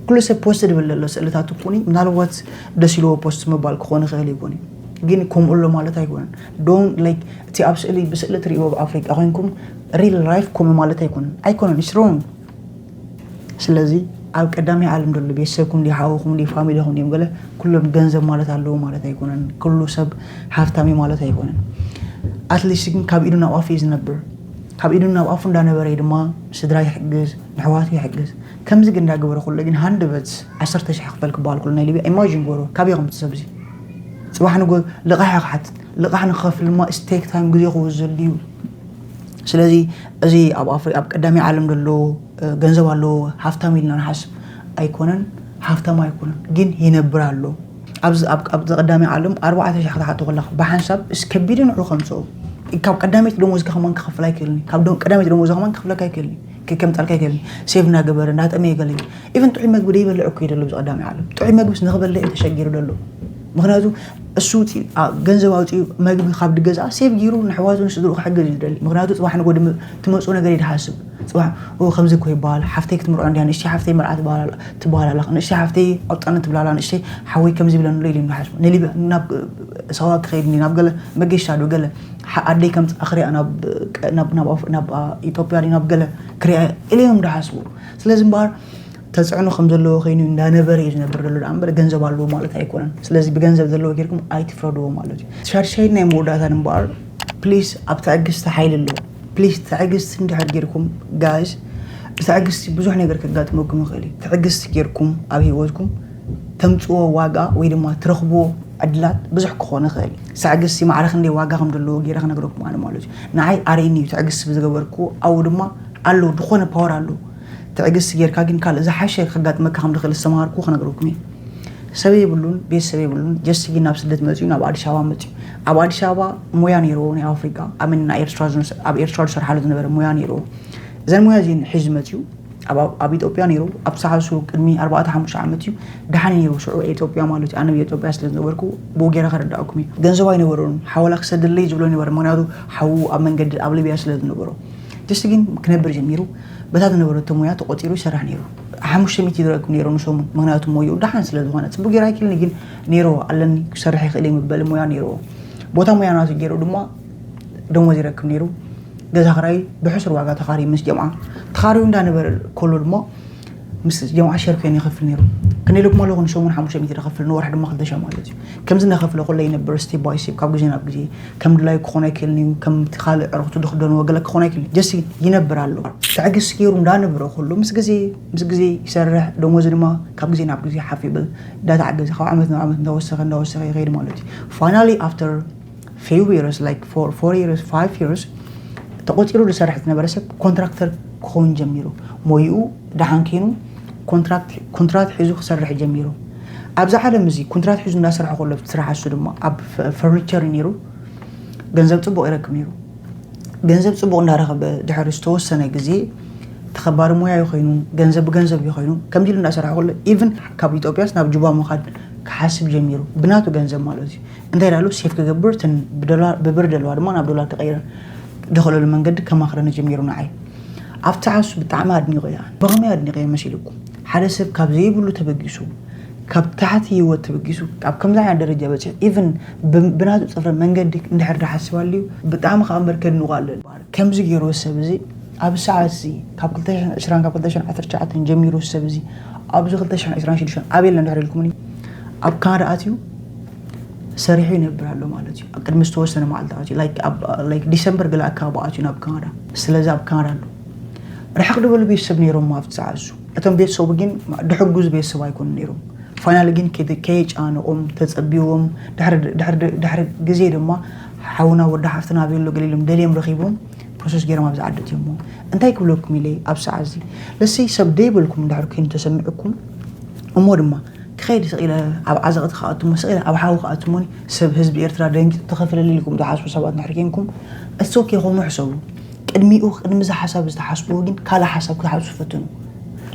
ኩሉ ሰብ ፖስት ድብል ዘሎ ስእልታቱ ኩኒ ምናልባት ደስ ኢልዎ ፖስት ምባል ክኾን ይኽእል ይኮን እዩ። ግን ከምኡ ኣሎ ማለት ኣይኮነን። Don't like እቲ ኣብ ስእሊ ብስእሊ ትርእይዎ ኣብ ኣፍሪቃ ኮይንኩም ሪል ላይፍ ከምኡ ማለት ኣይኮነን። ኣይኮነን፣ it's wrong። ስለዚ ኣብ ቀዳማይ ዓለም ዘሎ ቤተሰብኩም ድዩ ሓውኹም ድዩ ፋሚሊኹም ድዮም ገለ ኩሎም ገንዘብ ማለት ኣለዎ ማለት ኣይኮነን። ኩሉ ሰብ ሃፍታም እዩ ማለት ኣይኮነን። ኣትሊስት ግን ካብ ኢዱ ናብ ኣፉ እዩ ዝነብር። ካብ ኢዱ ናብ ኣፉ እንዳነበረ እዩ ድማ ስድራ ይሕግዝ፣ ንሕዋቱ ይሕግዝ። ከምዚ ግን እንዳገበረ ኩሎ ግን ሃንደበት ዓሰርተ ሽሕ ክፈል ክበሃል ኩሎ ናይ ሊብያ ኢማጂን ግበሮ። ካበይ ከም እቲ ሰብ እዚ ጽባሕ ንጎ ልቓሕ እያ ክሓትት። ልቓሕ ንክኸፍል ድማ ስቴክ ታይም ግዜ ክወስደሉ እዩ። ስለዚ እዚ ኣብ ኣፍሪ ኣብ ቀዳማይ ዓለም ዘሎ ገንዘብ ኣለዎ ሃፍታም ኢልና ንሓስብ ኣይኮነን። ሃፍታም ኣይኮነን ግን ይነብር ኣሎ። ኣብዚ ኣብ ኣብ ቀዳማይ ዓለም ኣርባዕተ ሽሕ ክትሓቶ ከለኻ ብሓንሳብ እስ ከቢድ ንዑ ከምፅኦ ካብ ቀዳመይቲ ደሞዝካ ከማን ክኸፍል ኣይክእልን እዩ። ካብ ደም- ቀዳመይቲ ደሞዝካ ከማን ክኸፍለካ ኣይክእልን እዩ። ከከምጠልካ ኣይክእልን እዩ። ሴቭ እናገበረ እንዳጠመየ ገለ እዩ። ኢቨን ጥዑይ መግቢ ደይበልዕ እኮ እዩ ደሎ ኣብዚ ቀዳማይ ዓለም። ጥዑይ መግብስ ንኽበልዕ እዩ ተሸጊሩ ደሎ። ምክንያቱ እሱ ውፂ- አ- ገንዘብ ኣውፂኡ መግቢ ካብ ድገዝኣ ሴቭ ገይሩ ንሕዋቱ ንስድርኡ ክሕግዝ እዩ ዝደሊ። ምክንያቱ ፅባሕ ንጎ ድም- ትመፅኡ ነገር እዩ ድሓስብ። ፅባሕ ኦ ከምዚ እኮ ይበሃል፣ ሓፍተይ ክትምርዖ እንዲያ፣ ንእሽተይ ሓፍተይ መርዓ ትበሃል ኣላ፣ ትበሃል ኣላ፣ ንእሽተይ ሓፍተይ ኣውጣኒ ትብላ ኣላ፣ ንእሽተይ ሓወይ ከምዚ ይብለኒ ኣሎ ኢሉ እዮም ድሓስቡ። ንሊብያ ናብ ሳዋ ክኸይድ እንዲ ናብ ገለ መገሻ ዶ ገለ ሓ- ኣደይ ከምፅኣ ክሪኣ ናብ ናብ ናብ ኣፍ- ናብ አ- ኢትዮጵያ ድዩ ናብ ገለ ክሪኣ ኢለ እዮም ድሓስቡ። ስለዚ እምበኣር ተፅዕኖ ከም ዘለዎ ኮይኑ እንዳነበረ እዩ ዝነብር ዘሎ ደኣ እምበር ገንዘብ ኣለዎ ማለት ኣይኮነን። ስለዚ ብገንዘብ ዘለዎ ጌርኩም ኣይትፍረድዎ ማለት እዩ። ሻድሻይን ናይ መወዳእታን እምበኣር ፕሊስ ኣብ ትዕግስቲ ሓይሊ ኣለዎ። ፕሊስ ትዕግስቲ እንድሕር ጌርኩም ጋይስ ብትዕግስቲ ብዙሕ ነገር ከጋጥመኩም ይኽእል እዩ። ትዕግስቲ ጌርኩም ኣብ ሂወትኩም ተምፅዎ ዋጋ ወይ ድማ ትረኽብዎ ዕድላት ብዙሕ ክኾን ይኽእል እዩ። ትዕግስቲ ማዕረ ክንደይ ዋጋ ከም ዘለዎ ጌረ ክነግረኩም ኣነ ማለት እዩ። ንዓይ ኣርእኒ እዩ ትዕግስቲ ብዝገበርኩዎ ኣብኡ ድማ ኣሎ ዝኾነ ፓወር ኣሎ። ትዕግስቲ ጌርካ ግን ካልእ ዝሓሸ ከጋጥመካ ከም ዝኽእል ዝተምሃርኩ ክነግረኩም እየ። ሰብ የብሉን፣ ቤተሰብ የብሉን። ጀስት ግን ናብ ስደት መፅዩ ናብ ኣዲስ ኣበባ መፅዩ። ኣብ ኣዲስ ኣበባ ሞያ ነይርዎ ናይ ኣፍሪቃ ኣምን ናይ ኤርትራ ዝንስ- ኣብ ኤርትራ ዝሰርሓሉ ዝነበረ ሞያ ነይርዎ። እዘን ሞያ እዚን ሒዙ መፅዩ ኣብ ኣብ ኢትዮጵያ ነይሩ። ኣብ ሰዓሱ ቅድሚ ኣርባዕተ ሓሙሽተ ዓመት እዩ ደሓን ነይሩ ሽዑ ኢትዮጵያ ማለት እዩ። ኣነ ኢትዮጵያ ስለ ዝነበርኩ ብኡ ገይረ ከረዳእኩም እዩ። ገንዘብ ኣይነበሮን ሓወላ ክሰደለይ ዝብሎ ነበረ። ምክንያቱ ሓዉ ኣብ መንገዲ ኣብ ሊብያ ስለ ዝነበሮ ጀስት ግን ክነብር ጀሚሩ። በታ ዝነበረቶ ሞያ ተቆፂሩ ይሰርሕ ነይሩ። ሓሙሽተ ሚእቲ ዝረክብ ነይሩ ንሰሙን። ምክንያቱ ሞይኡ ደሓን ስለ ዝኾነ ፅቡቅ ገይሩ ኣይክልኒ ግን ነይርዎ ኣለኒ ክሰርሕ ይኽእል እየ መበሊ ሞያ ነይርዎ። ቦታ ሞያ ናቱ ገይሩ ድማ ደሞዝ ይረክብ ነይሩ። ገዛ ክራይ ብሕሱር ዋጋ ተኻርዩ ምስ ጀምዓ ተኻርዩ እንዳነበረ ከሎ ድማ ምስ ጀምዓ ሸር ኮይኑ ይኸፍል ነይሩ። ክንደይ ኢለኩም ኣለኹ ንሰሙን ሓሙሽተ ሚእቲ ዝኸፍል ንወርሒ ድማ ክልተ ሽሕ ማለት እዩ። ከምዚ እናኸፍለ ከሎ ይነብር ስቴፕ ባይ ስቴፕ ካብ ግዜ ናብ ግዜ ከም ድላዩ ክኾን ኣይክእልን እዩ። ከምቲ ካልእ ዕርኽቱ ዝኽደንዎ ገለ ክኾን ኣይክእልን እዩ። ጀስት ይነብር ኣሎ። ትዕግስቲ ገይሩ እንዳነበረ ከሎ ምስ ግዜ ምስ ግዜ ይሰርሕ። ደሞዙ ድማ ካብ ግዜ ናብ ግዜ ሓፍ ይብል። እንዳተዓገዘ ካብ ዓመት ናብ ዓመት እንዳወሰኸ እንዳወሰኸ ይኸይድ ማለት እዩ። ፋይናሊ ኣፍተር few years like for four years five years ተቆፂሩ ዝሰርሕ ዝነበረ ሰብ ኮንትራክተር ክኸውን ጀሚሩ። ሞይኡ ደሓን ከይኑ ኮንትራክት ኮንትራት ሒዙ ክሰርሕ ጀሚሩ። ኣብዚ ዓለም እዚ ኮንትራት ሒዙ እንዳሰርሐ ከሎ እቲ ስራሕ እሱ ድማ ኣብ ፈ- ፈርኒቸር እዩ ነይሩ። ገንዘብ ፅቡቅ ይረክብ ነይሩ። ገንዘብ ፅቡቅ እንዳረኸበ ድሕሪ ዝተወሰነ ግዜ ተኸባሪ ሞያ ይኮይኑ ገንዘብ ብገንዘብ ይኮይኑ ከምዚ ኢሉ እንዳሰርሐ ከሎ ኢቭን ካብ ኢትዮጵያስ ናብ ጁባ ምኻድ ክሓስብ ጀሚሩ ብናቱ ገንዘብ ማለት እዩ። እንታይ ዳሉ ሴፍ ክገብር ትን ብዶላር ብብር ደለዋ ድማ ናብ ዶላር ክቀይረን ዝኽእለሉ መንገዲ ከማኽረኒ ጀሚሩ ንዓይ። ኣብቲ ዓሱ ብጣዕሚ ኣድኒቐዮ። ብኸመይ ኣድኒቐዮ መሲልኩም? ሓደ ሰብ ካብ ዘይብሉ ተበጊሱ ካብ ታሕቲ ህይወት ተበጊሱ ኣብ ከምዚ ዓይነት ደረጃ በፂሑ ኢቭን ብናቱ ፅፍረ መንገዲ እንድሕር ድሓስብ ኣልዩ ብጣዕሚ ከዓ እምበር ከድንቑ ኣለኒ። ከምዚ ገይሩ ሰብ እዚ ኣብ ሰዓት እዚ ካብ ክልተ ሽሕን ዕስራን ካብ ክልተ ሽሕን ዓሰርተ ትሽዓተን ጀሚሩ ሰብ እዚ ኣብዚ ክልተ ሽሕን ዕስራን ሽዱሽተን ኣበይ ኣሎ እንድሕር ኢልኩምኒ ኣብ ካናዳ ኣትዩ ሰሪሑ ይነብር ኣሎ ማለት እዩ። ቅድሚ ዝተወሰነ መዓልታት እዩ ዲሰምበር ገለ ኣካባቢ ኣትዩ ናብ ካናዳ። ስለዚ ኣብ ካናዳ ኣሎ። ርሕቕ ዝበሉ ቤተሰብ ነይሮም ኣብቲ ሰዓት እሱ። እቶም ቤተሰቡ ግን ድሕጉዝ ቤተሰብ ኣይኮኑ ነይሮም። ፋይናል ግን ከየጫነቆም ተፀቢዎም ድሕሪ ግዜ ድማ ሓውና ወዲ ሓፍትና ኣበይ ኣሎ ገለ ኢሎም ደልዮም ረኺቦም ፕሮሰስ ገይሮም ኣብዚ ዓዲ እትዮሞ። እንታይ ክብለኩም ኢለ ኣብ ሰዓት እዚ ለሲ ሰብ ደይበልኩም እንድሕር ኮይኑ ተሰሚዕኩም እሞ ድማ ክኸይድ ስቕ ኢለ ኣብ ዓዘቕቲ ክኣትሞ ስቕ ኢለ ኣብ ሓዊ ክኣትሞኒ ሰብ ህዝቢ ኤርትራ ደንጊ ተኸፍለሊ ኢልኩም ዝሓስቡ ሰባት እንድሕር ኮንኩም እሶኬ ከምኡ ሕሰቡ። ቅድሚኡ ቅድሚ እዚ ሓሳብ ዝተሓስብዎ ግን ካልእ ሓሳብ ክትሓስቡ ፈትኑ።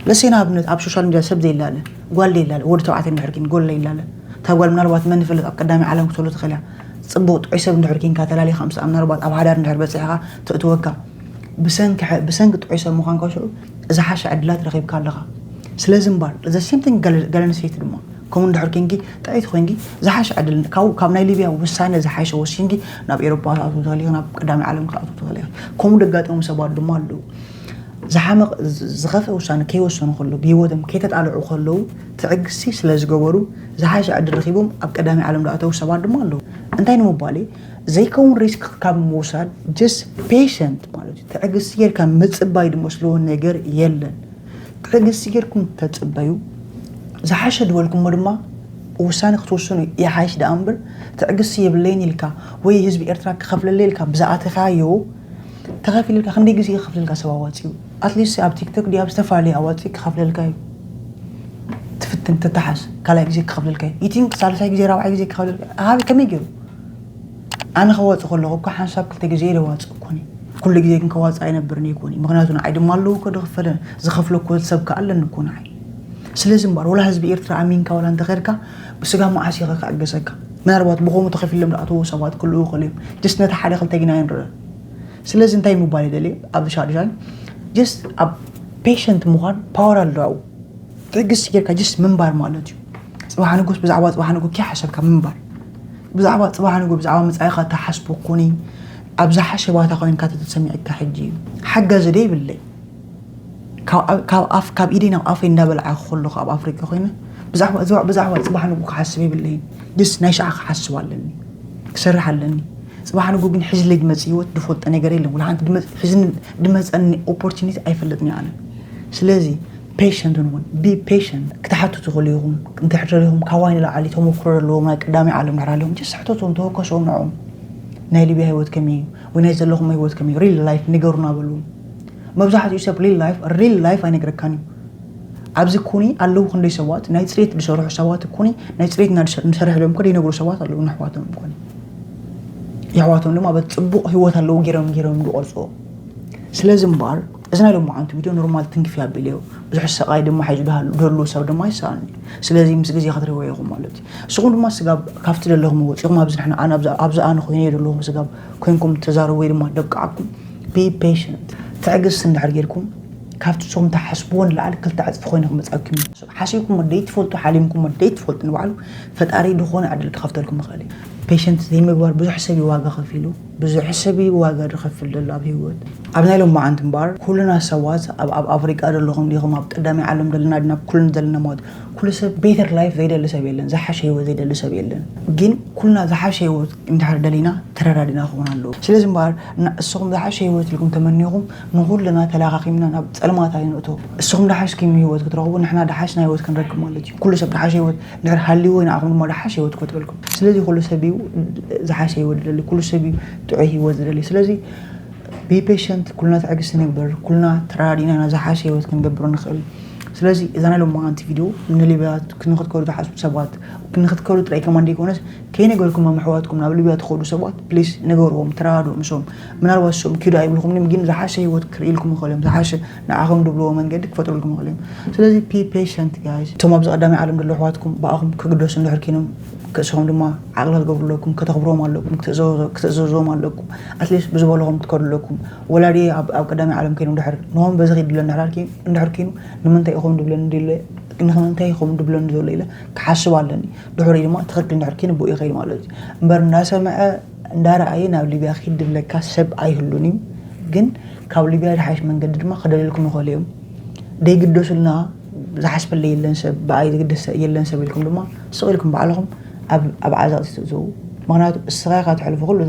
ለሴ ንኣብነት ኣብ ሶሻል ሚድያ ሰብ ዘይላለ ጓል ዘይላለ ወዲ ተባዕታይ እንድሕር ግን ጎል ዘይላለ እታ ጓል ምናልባት መን ይፈልጥ ኣብ ቀዳሚ ዓለም ክትህሉ ትኽእል እያ። ፅቡቕ ጥዑይ ሰብ እንድሕር ኮንካ ተላሊኻ ምስኣ ምናልባት ኣብ ሓዳር እንድሕር በፂሕኻ ተእትወካ ብሰንኪ ጥዑይ ሰብ ምዃንካ ሽዑ ዝሓሸ ዕድላት ረኺብካ ኣለኻ። ስለዚ እምበር ዘ ሴም ቲንግ ጓል ኣንስተይቲ ድማ ከምኡ እንድሕር ኮንኪ ጥዕይቲ ኮንኪ ዝሓሸ ዕድል ካብ ናይ ሊብያ ውሳነ ዝሓሸ ወሲንኪ ናብ ኤሮፓ ክትኣትዊ ትኽእል ኢኺ፣ ናብ ቀዳማይ ዓለም ክትኣትዊ ትኽእል ኢኺ። ከምኡ ደጋጠሙ ሰባት ድማ ኣለዉ። ዝሓመቕ ዝኸፍአ ውሳነ ከይወሰኑ ከለዉ ብህይወቶም ከይተጣልዑ ከለዉ ትዕግስቲ ስለ ዝገበሩ ዝሓሸ ዕድል ረኺቦም ኣብ ቀዳማይ ዓለም ዝኣተዉ ሰባት ድማ ኣለዉ። እንታይ ንምባል ዘይከውን ሪስክ ካብ ምውሳድ just patient ማለት እዩ። ትዕግስቲ ጌርካ ምጽባይ ዝመስልዎ ነገር የለን። ትዕግስቲ ጌርኩም ተጽበዩ። ዝሓሸ ዝበልኩሞ ድማ ውሳነ ክትወስኑ ይሓይሽ ደኣ እምበር ትዕግስቲ የብለይን ኢልካ ወይ ህዝቢ ኤርትራ ክኸፍለለይ ኢልካ ብዝኣተኻዮ ተኸፊልልካ ክንደይ ግዜ ክኸፍለልካ ሰብ ኣዋጺኡ ኣትሊስት ኣብ ቲክቶክ ድዩ ኣብ ዝተፈላለየ ኣዋጺኡ ክኸፍለልካ እዩ። ትፍትን ትተሓዝ ካልኣይ ግዜ ክኸፍለልካ እዩ ኢቲንክ ሳልሳይ ግዜ ራብዓይ ግዜ ክኸፍለልካ ሃቢ ከመይ ገይሩ ኣነ ከዋፅእ ከለኹ እኮ ሓንሳብ ክልተ ግዜ ደዋፅእ እኮ ኩሉ ግዜ ግን ከዋፅእ ኣይነብርን እኮ ምክንያቱ ንዓይ ድማ ኣለዉ እኮ ዝኽፈለ ዝኸፍለ እኮ ሰብ ከኣለኒ እኮ ንዓይ ስለዚ እምበር ወላ ህዝቢ ኤርትራ ኣሚንካ ወላ እንተኸድካ ብስጋ መዓስ ኢኸ ክዕገሰካ ምናልባት ብኸምኡ ተኸፊሎም ዝኣተዉ ሰባት ክልኡ ይኽእሉ እዮም ጀስት ነቲ ሓደ ክልተ ግና ይንርእ ስለዚ እንታይ ምባል ይደልየ ኣብ ሻድሻይ ጀስት ኣብ ፔሸንት ምዃን ፓወር ኣለዉ ትዕግስቲ ጌርካ ጀስት ምንባር ማለት እዩ። ጽባሕ ንጉስ ብዛዕባ ጽባሕ ንጉ ከይሓሰብካ ምንባር። ብዛዕባ ጽባሕ ንጉ ብዛዕባ መጻኢኻ ተሓስቦ ኮኒ ኣብ ዝሓሸ ባታ ኮይንካ ተተሰሚዕካ ሕጂ እዩ። ሓጋዚ ዶ ይብለይ? ካብ ኣፍ ካብ ኢደይ ናብ ኣፈይ እንዳበልዓ ከለኹ ኣብ ኣፍሪቃ ኮይነ ብዛዕባ ብዛዕባ ጽባሕ ንጉ ክሓስብ የብለይን። ጀስት ናይ ሻዕ ክሓስብ ኣለኒ። ክሰርሕ ኣለኒ። ጽባሕ ንጉ ግን ሕዚ ለይ ድመጽእ ህይወት ድፈልጦ ነገር የለን። ወላ ሓንቲ ድመጽ- ሕዚ ድመጸኒ ኦፖርቹኒቲ ኣይፈልጥን እየ ኣነ። ስለዚ ፔሸንት ንኹን ቢ ፔሸንት ክትሓቱ ትኽእሉ ኢኹም እንድሕር ደሊኹም ካባይ ንላዕሊ ተመክሮ ዘለዎም ናይ ቀዳማይ ዓለም ድሕር ኣለዎም ጀስ ሕተቶም ተወከሶም ንዕኦም ናይ ሊብያ ህይወት ከመይ እዩ ወይ ናይ ዘለኹም ህይወት ከመይ ሪል ላይፍ ንገሩና በልዎም መብዛሕትኡ ሰብ ሪል ላይፍ ሪል ላይፍ ኣይነግረካን እዩ ኣብዚ ኩኒ ኣለዉ ክንደይ ሰባት ናይ ፅሬት ዝሰርሑ ሰባት ኩኒ ናይ ፅሬት እና ንሰርሕ ኢሎም ከደ ይነግሩ ሰባት ኣለዉ ንሕዋቶም ኩኒ የሕዋቶም ድማ በት ፅቡቕ ህይወት ኣለዉ ገይሮም ገይሮም ዝቆርፅዎ ስለዚ እምበኣር እዚ ናይ ሎማዓንቲ ቪድዮ ኖርማል ትንክፍ ያብል እዩ ብዙሕ ሰቃይ ድማ ሒዙ ደሃሉ ደሉ ሰብ ድማ ይሰኣልኒ ስለዚ ምስ ግዜ ክትሪዎ ኢኹም ማለት እዩ እስኹም ድማ ስጋብ ካብቲ ዘለኹም ወፂኹም ኣብዚ ንሕና ኣነ ኣብዚ ኣነ ኮይነ ዘለኹም ስጋብ ኮይንኩም ተዛረቡ ወይ ድማ ደብቅዓኩም ቢ ፔሽንት ትዕግስቲ እንድሕር ጌርኩም ካብቲ ንስኹም ትሓስብዎ ንላዕሊ ክልተ ዕፅፊ ኮይኑ ክመፃኩም እዩ ሓሲብኩም ወደይ ትፈልጡ ሓሊምኩም ወደይ ትፈልጡ ንባዕሉ ፈጣሪ ዝኾነ ዕድል ክኸፍተልኩም ይኽእል እዩ ፔሸንት ዘይምግባር ብዙሕ ሰብ እዩ ዋጋ ከፊሉ ብዙሕ ሰብ እዩ ዋጋ ዝኸፍል ዘሎ ኣብ ህይወት ኣብ ናይ ሎማዓንቲ እምበኣር ኩልና ሰባት ኣብ ኣብ ኣፍሪቃ ዘለኹም ዲኹም ኣብ ቀዳማይ ዓለም ዘለና ድና ኩልና ዘለና ማለት ኩሉ ሰብ ቤተር ላይፍ ዘይደሊ ሰብ የለን ዝሓሸ ህይወት ዘይደሊ ሰብ የለን ግን ኩልና ዝሓሸ ህይወት እንድሕር ደሊና ተረዳዲና ክኾን ኣለዎ ስለዚ እምበኣር ንስኹም ዝሓሸ ህይወት ኢልኩም ተመኒኹም ንኹልና ተላኻኺምና ናብ ጸልማት ኣይንእቶ እስኹም ዝሓሽኩም ህይወት ክትረኽቡ ንሕና ዝሓሽና ህይወት ክንረክብ ማለት እዩ ኩሉ ሰብ ዝሓሸ ህይወት እንድሕር ሃልይዎ ንዓኹም ድማ ዝሓሸ ህይወት ክፈጥረልኩም ስለዚ ኩሉ ሰብ እዩ ዝሓሸ ህይወት ዝደሊ ኩሉ ሰብ እዩ ጥዑይ ህይወት ዝደሊ ስለዚ be patient ኩልና ትዕግስቲ ንግበር ኩልና ተረዳዲና ኢና ዝሓሸ ህይወት ክንገብሮ ንኽእል ስለዚ እዛ ናይ ሎማዓንቲ ቪድዮ ንሊብያ ክንክትከዱ ዝሓስቡ ሰባት ክንክትከዱ ጥራይ ከማን ዘይኮነስ ከይነገርኩም ኣሕዋትኩም ናብ ሊብያ ትኸዱ ሰባት ፕሊስ ንገርዎም ተረዳድኡ ምሶም ምናልባት እሶም ኪዱ ኣይብልኹምን ግን ዝሓሸ ህይወት ክርእልኩም ይኽእል እዮም ዝሓሸ ንዓኹም ድብልዎ መንገዲ ክፈጥሩልኩም ይኽእል እዮም ስለዚ be patient guys እቶም ኣብዚ ቀዳማይ ዓለም ዘለዉ ኣሕዋትኩም ብኣኹም ክግደሱ እንድሕር ኮይኖም ክእስኹም ድማ ዓቕሊ ክትገብሩ ኣለኩም ከተኽብርዎም ኣለኩም ክትእዘዝዎም ኣለኩም ኣትሊስት ብዝበልኹም ትከዱ ኣለኩም ወላዲ ኣብ ቀዳማይ ዓለም ኮይኖም ድሕር ንሆም በዚ ኺድ ድለ እንድሕር ኮይኑ ንምንታይ ኢኹም ድብለኒ ድለ ንምንታይ ኢኹም ድብለኒ ዘሎ ኢለ ክሓስብ ኣለኒ ድሕሪ ድማ ትኽክል እንድሕር ኮይኑ ብኡ ይኸይድ ማለት እዩ እምበር እንዳሰምዐ እንዳረኣየ ናብ ሊብያ ኺድ ድብለካ ሰብ ኣይህሉን እዩ ግን ካብ ሊብያ ዝሓይሽ መንገዲ ድማ ክደልልኩም ይኽእሉ እዮም ደይግደሱልና ዝሓስበለ የለን ሰብ ብኣይ ዝግደስ የለን ሰብ ኢልኩም ድማ ስቕ ኢልኩም ባዕልኹም ኣብ ዓዘቕቲ ትእትዉ። ምክንያቱ እስኻ ኢኻ ትሕልፎ ኩሉ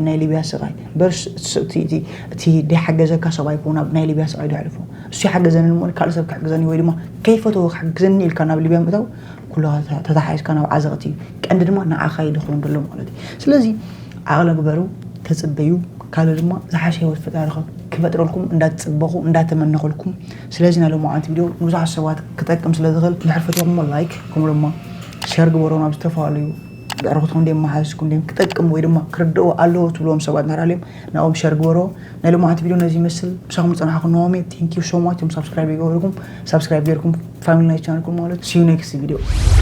ናይ ሊብያ ስቓይ። በርስ እቲ ደይሓገዘካ ሰብ ኣይኮን ኣብ ናይ ሊብያ ስቓይ ድሕልፎ። እሱ ይሓገዘንን እሞ ካልእ ሰብ ክሕግዘኒ ወይ ድማ ከይፈተወ ክሕግዘኒ ኢልካ ናብ ሊብያ ምእታው ኩሉ ተታሓይዝካ ናብ ዓዘቕቲ እዩ። ቀንዲ ድማ ንዓኻ እዩ ድኾን ዘሎ ማለት እዩ። ስለዚ ዓቕሊ ግበሩ፣ ተፅበዩ። ካልእ ድማ ዝሓሸ ህይወት ፈጣሪ ክፈጥረልኩም እንዳትፅበኹ እንዳተመነኸልኩም። ስለዚ ናይ ሎማዓንቲ ቪድዮ ንብዙሓት ሰባት ክጠቅም ስለ ዝኽእል ድሕር ፈትኹሞ ላይክ ከምኡ ድማ ሸር ግበሮ ናብ ዝተፈላለዩ ብዕርክትኩም እንደ መሓዝኩም እንደ ክጠቅም ወይ ድማ ክርድኡ ኣለዎ ትብልዎም ሰባት ናራልዮም ናኦም ሸር ግበሮ። ናይ ሎማዓንቲ ቪድዮ ነዚ ይመስል። ምሳኹም ዝፀናሕኩ ነዋሚ። Thank you so much። ም ሳብስክራይብ ይገበርኩም ሳብስክራይብ ገይርኩም ፋሚሊ ናይ ቻነልኩም ማለት። See you next video።